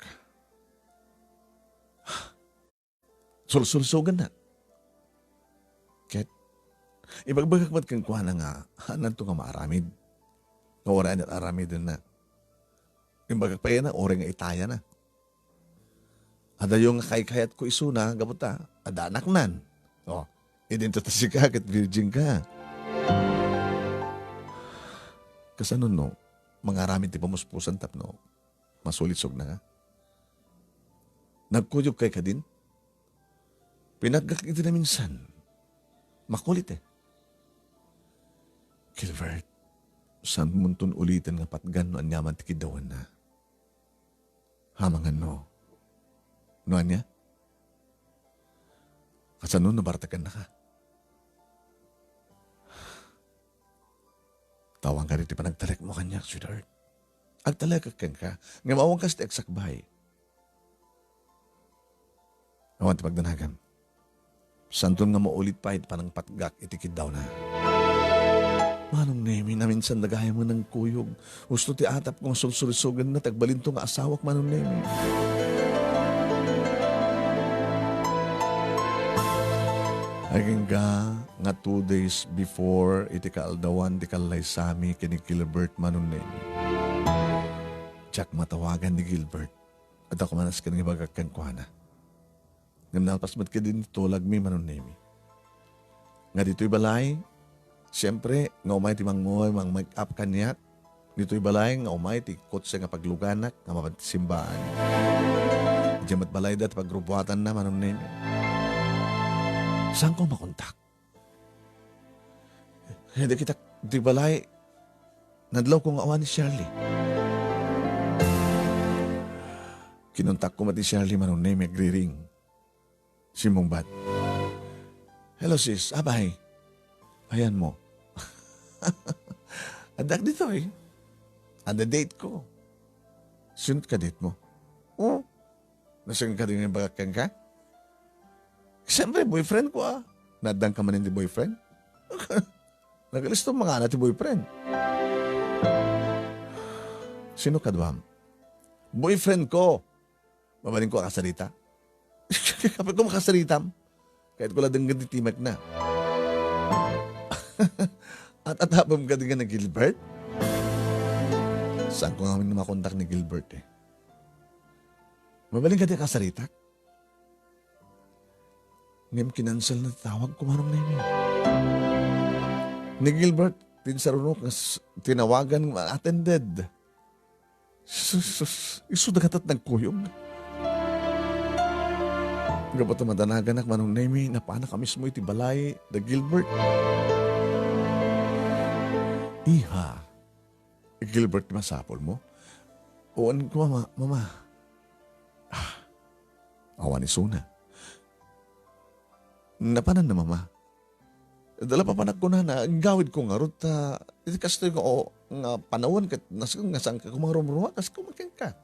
Sulsulsugannak. Ket ibagbagak met kenkuana nga haananto nga maaramid. Nga uray ania ti aramidenna. Imbagak pay a uray nga itayana. Adayo nga kaykayatko isuna gapu ta adda anaknan. O, idinto ta sika ket virgin ka. Kasano no mangaramid ti pamuspusan tapno masulisogna nga? Nagkuyogkay kadin? Pinatgak iti naminsan. Makulit, eh. Gilbert, saanmonton uliten nga patgan no aniaman ti kiddawanna. Amangan no. No ania? Kasano no bartekennaka? Awan kadi ti panagtalekmo kaniak, sweetheart. Agtalekek kenka, ngem awan kas ti agsakbay. Awan ti pagdanagam. Saanton nga maulit pay ti panangpatgak iti kiddawna. Manong Nemy, naminsan dagayam nga nangkuyog. Husto ti atapko nga sulsulisogenna ti agbalinto nga asawak, Manong Nemy. Agingga nga two days before iti kaaldawan ti kallaysami ken ni Gilbert, Manong Nemy. Diak matawagan ni Gilbert. Adda ko manas ken nga ibagak kenkuana. Ngem nalpas met kadin ti tulagmi, Manong Nemy. Nga ditoy balay, siempre, nga umay ti mangngugay, mang-make up kaniak. Ditoy balay, nga umay ti kotse nga pagluganak, nga mapan ti simbaan. Idiay met balayda ti pagrubuatanna, Manong Nemy. Saanko makontak? Dagiti, ditoy balay, nadlawko nga awan ni Shirley. Kinontakko met ni Shirley, Manong Nemy, agriring. Simmungbat. "Hello, sis. Apay? Ayanmo?" "Addak ditoy. Adda date ko." "Sino ti kadate mo?" "Oh, nasengka din nga ibagak kenka?" "Siyempre, boyfriend ko, ah." "Naaddangka manen ti boyfriend?" "Nagalisto mangana ti boyfriend." "Sino kaduam?" "Boyfriend ko." Mabalinko a kasarita? Apay ko makasaritam? Kayatko la denggen ti timekna. At-atapem kadi nga ni Gilbert? Saanko ngamin makontak ni Gilbert, eh. Mabalin kadi a kasaritak? Ngem kinansel na ti tawag ko, Manong Nemi. Ni Gilbert, ti insarunok nga s-, tinawagan nga attended. Sus, sus, isu da kayat nagkuyog. Gapu ta madanaganak, Manong Nemi, napanak a mismo iti balay da Gilbert. Iha, Gilbert, masapulmo? Wen ko, Mama, Mama. Ah, awan isuna. Napananna, Mama? Dala papanak kunana, gawidko ngarud ta, iti kastoy nga, o, nga panawen ket nasken nga saanka koma rumrua, kas kumakenka.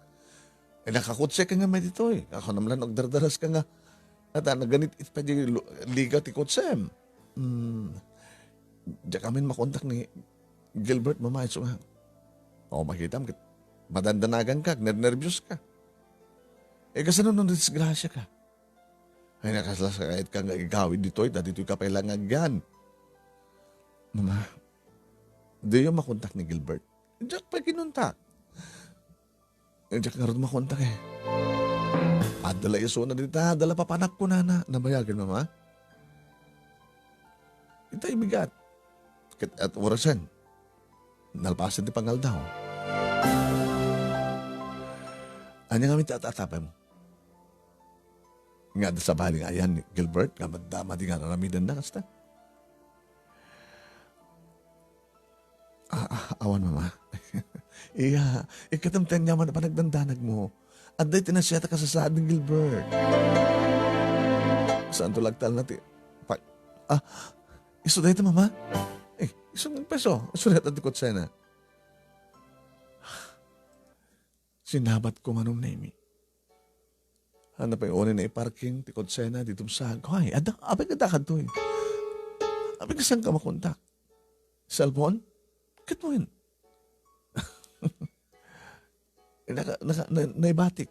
Eh, nakakotseka nga met ditoy. Ako naman lang agdardaraska nga, ata, naganit iti pay di lu-, liga ti kotsem. Hmm, diak amin makontak ni Gilbert, Mama, isu nga. O, makitam ket madandanaganka, nernerbios ka. Eh, kasano no disgrasya ka? Ay, nakaslasakayat ka nga igawid ditoy, ta ditoy ka pay la nga agyan. Mama, diyo makontak ni Gilbert? Diak pay kinontak. Diak ngarud makontak, eh. Adda la isuna dita, adda la papanak kunana. Nabayagen, Mama? Itay bigat. Ket at orasen, nalpasen ti pangaldaw. Ania ngamin ti at-atapem? Nga adda sabali nga ayan ni Gilbert nga madama di nga aramidenna kasta? Ah, ah, awan, Mama. Iya, ikkatem ti aniaman a panagdandanagmo. Adda iti nasiatak a sasaad ni Gilbert. Saanto lagtalna ti pa-, ah, isu dayta, Mama? Eh, isu nga peso. Isu dayta ti kotsena. Sinabatko, Manong Nemi. Ania pay unay naiparking ti kotsena ditom sa, ay, adda, apay, adda kadtoy. Apay, saanka makontak? Cellphone? Ket wen. Naka-, naka-, na-, naibatik.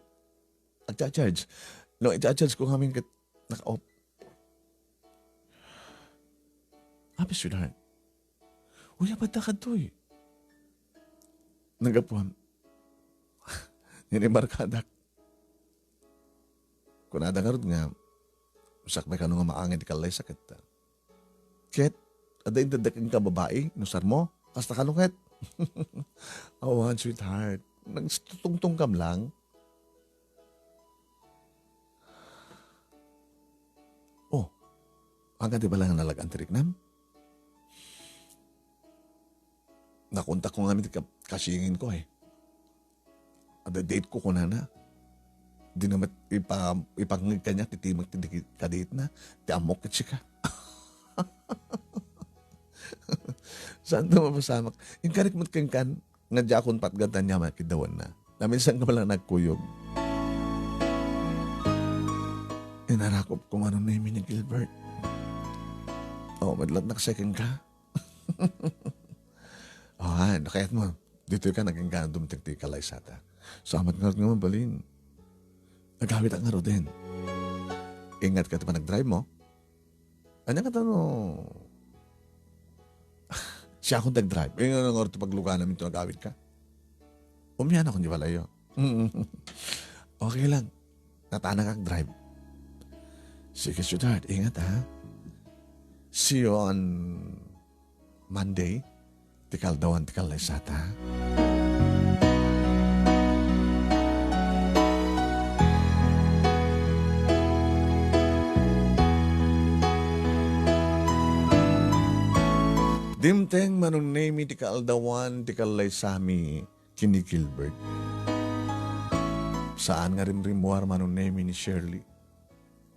Agcha-charge. No, icha-charge ko ngamin ket naka-off. Happy sweetheart. Uy, apay, adda kadtoy. Naggapuam. Yan ay barkadak. Kunada ngarud nga, sakbay kano nga maangay ti kallaysa ket, ket, adda inted kenka babai, inusarmo? Kasta kano ket? Awan, sweetheart. Nagtutungtong kam lang. Oh, aga di ba lang nalagan ti riknam? Nakontak ko ngamin ti ka-, kasingin ko, eh. Adda date ko kunana. Di na met ipa-, ipangngeg kaniak ti timek ti digi-, kadiitna. Ti ammok ket sika. Saanto mapasamak. Inkarik met kenkan, nga diakon patgan ti aniaman a kiddawanna. Naminsan ka pala nagkuyog. Inarakop ko, Manong Nemi, ni Gilbert. Oh, madlat na kasi kenka. Oh, ha, nakayat mo. Ditoy ka, naging ka dumteng ti kalaysata. Salamat nga, nga mabalin. Nagawid ak ngaruden. Ingat ka ti panagdrive mo. Ania nga tano? Siakon ti agdrive. Eh, nga ngarud ti pagluganam inton agawid ka? Umian akon di balayo. Okay lang. Natanak agdrive. Sige, sweetheart. Ingat, ha? See you on Monday. Ti kaaldawan ti kallaysata. Dimteng, Manong Nemi, ti kaaldawan ti kallaysami ken ni Gilbert. Saan nga rimrimmuar, Manong Nemi, ni Shirley.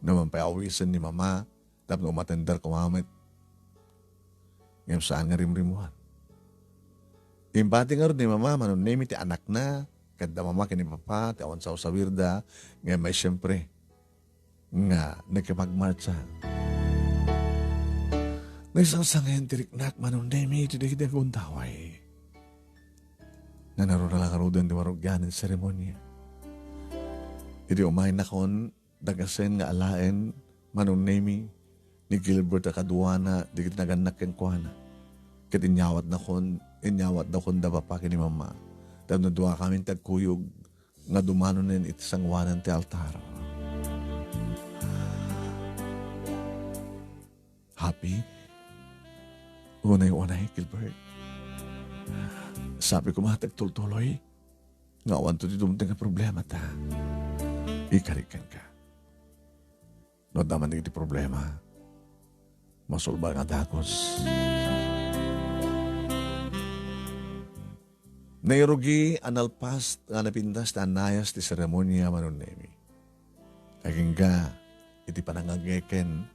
Naman pay awisen ni Mama, tapno umatender koma met. Ngem saan nga rimrimmuar. Impati ngarud ni Mama, Manong Nemi, ti anakna, ket da Mama ken ni Papa, ti awan sawsawirda, ngem ay siempre, nga nakipagmartsa. Naisawsangen ti riknak, Manong Nemi, iti dagiti agundaway. Nanaruna la ngaruden ti marugian ti seremonia. Idi umaynakon, dagasen nga alaen, Manong Nemi, ni Gilbert a kaduana dagiti nagannak kenkuana. Ket inyawatnakon, inyawatnakon da papa ken ni mama. Tapno duakamin ti agkuyog nga dumanonen iti sangoanan ti altar. Happy? Unay-unay, Gilbert. Sapay koma ti agtultuloy nga awanto ti dumteng a problema ta ikarik kenka. No adda man dagiti problema, masolba nga dagus. Nairugi a nalpas nga napintas ti anayas ti seremonia, Manong Nemi. Agingga iti panangngegngegen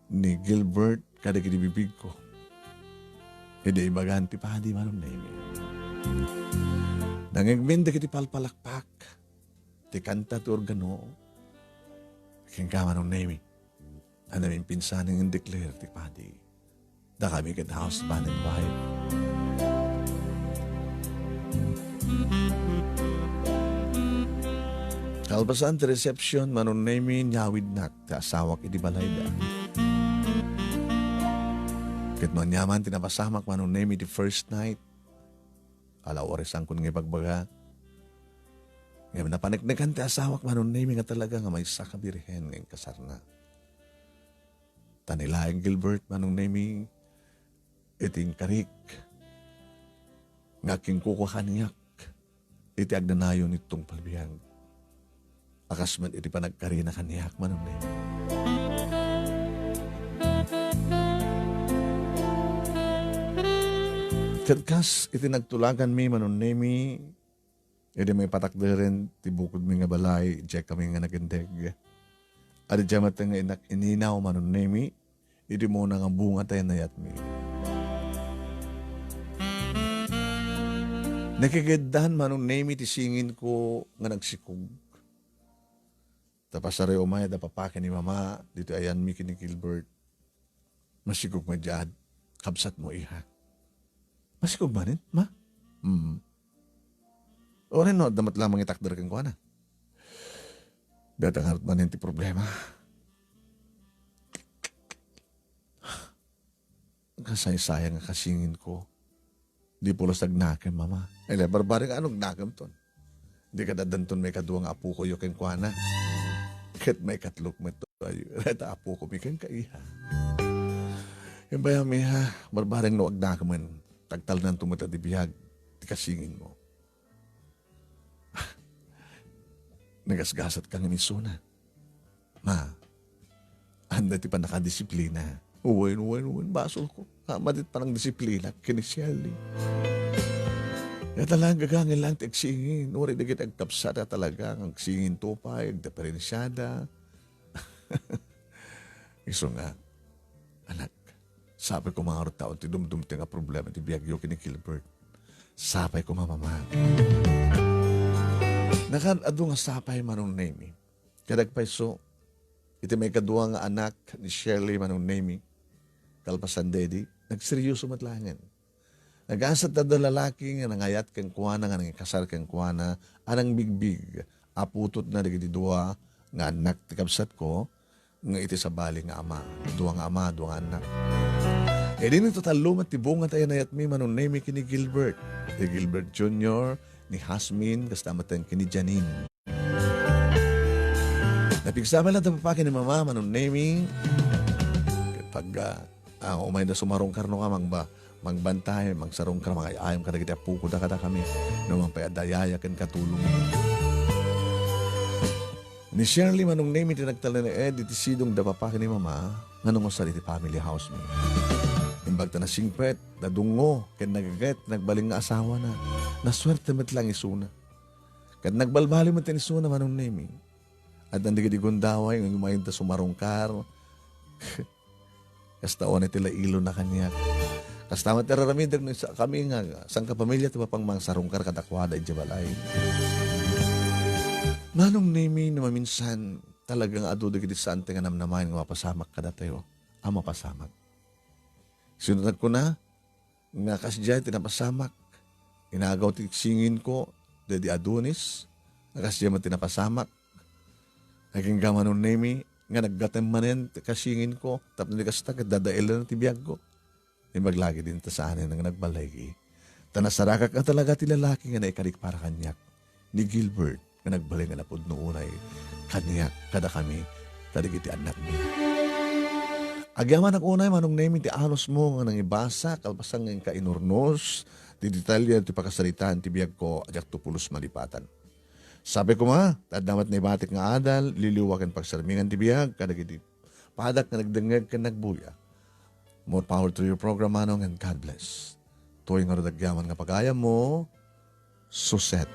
ni Gilbert kadagiti bibigko. Idi ibagan ti padi, Manong Nemi. Nangngegmin dagiti palpalakpak, ti kanta ti organo. Agingga, Manong Nemi. Ania, naminpinsan nga in-declare ti padi. Dakami ket husband and wife. Kalpasan ti reception, Manong Nemi, inyawidnak ti asawak iti balayda. Ket no aniaman ti napasamak, Manong Nemi, ti first night, ala, urisankon nga ibagbaga. Ngem napaneknekan ti asawak, Manong Nemi, nga talaga nga maysa ka birhen nga inkasarna. Ta ni laeng Gilbert, Manong Nemi, iti inkarik nga agkinkukua kaniak iti agnanayon iti tungpal biag. A kas met iti panagkarina kaniak, Manong Nemi. Ket kas iti nagtulaganmi, Manong Nemi, idi maipatakderen ti bukodmi nga balay, diay kami nga nagindeg. Adi diay met nga inak ininaw, Manong Nemi, iti umuna nga bunga ti nayatmi. Nakigeddan, Manong Nemi, ti singinko nga nagsikog. Ta pasareng umay da papa ken ni mama ditoy ayanmi ken ni Gilbert. Masikog met diay kabsatmo, iha. Masikog manen, ma? Mm. Uray no, adda met la mangitakder kenkuana. Dayta ngarud manen ti problema. Kasaysayang a kasinginko. Di pulos agnakem, Mama. Ay, la, barbareng, ano agnakemton? Di kadi addanton maikadua nga apokoyo kenkuana. Ket maikatlok met to, ay, dayta apokomi kenka, iha. Imbayam, iha, barbareng no agnakemen, tagtalnanto met ti biag ti kasinginmo. Nagasgasat ka nga misuna. Ma, anda ti pannakadisiplina? Wen, wen, wen, basolko. Madi ti panangdisiplina ken ni Shirley. Ya talaga, gagangel lang ti agsingin. Uray dagiti agkabsat a talaga nga agsinginto pay, agdiferensiada. Isu nga, anak, sapay koma ngarud taon ti dumdumteng a problema ti biagyo ken ni Gilbert. Sapay koma, Mama. Nakan adu nga sapay, Manong Nemi. Ket agpayso, iti maikadua nga anak ni Shirley, Manong Nemi, kalpasan daydi, nagseryoso met laengen. Nagasat adda lalaki nga nangayat kenkuana nga nangikasar kenkuana a nangbigbig a putotna dagiti dua nga annak ti kabsatko nga iti sabali nga ama. Dua nga ama, dua nga annak. Idi nagtatallo met ti bunga ti ayanayatmi, Manong Nemi, ken ni Gilbert. Ni Gilbert Junior, ni Hasmin, kasta met ken ni Janine. Napigsa met laeng ti papa ken ni Mama, Manong Nemi. Ket pag, ah, ah, umayda sumarungkar no ka, mangba-, mangbantay, mangsarungkar, mangay-ayam kadagiti apokoda kadakami. No man pay adda yaya ken katulong. Ni Shirley, Manong Nemi, ti nagtalinaed iti sidong da papa ken ni Mama nga nangusa iti family house mi. Imbag ta nasingpet, nadungngo, ken nagaget, nagbalin nga asawana. Nasuerte met laeng isuna. Ket nagbalbaliw met ti isuna, Manong Nemi. Addan dagiti gundaway nga umayda sumarungkar. Kasta unay ti lailona kaniak. Kasta met ti ar-aramidek no sa-, kami nga sangkapamilya ti mapang mangsarungkar kadakuada idiay balay. Manong Nemi, no maminsan, talaga nga adu dagiti saan ti nga namnamaen nga mapasamak kadatayo. A mapasamak. Sino ti nagkuna? Nga kasdiay ti napasamak. Inagaw ti singinko, daydi Adonis, nga kasdiay met ti napasamak. Agingga Manong Nemi, nga naggatem manen ti kasingin ko, tapno di kasta, ket dadaelen ti biag ko. Imbag lagi din ta saanen nga nagbalay. Ta nasarakak a talaga ti lalaki nga naikarik para kaniak, ni Gilbert, nga nagbalay nga napudno unay kaniak kadakami, ta dagiti annakmi. Agyamanak unay, Manong Nemi, ti anusmo nga nangibasa, kalpasan nga inka inurnos, ti detalye ti pakasaritaan ti biag ko, a diak to pulos malipatan. Sapay koma, ta adda met naibatik nga adal, liliwa ken pagsarmingan ti biag, kadagiti padak nga nagdengngeg ken nagbuya. More power to your program, Manong, and God bless. Toy ngarud agyaman nga pagayammo, Suset.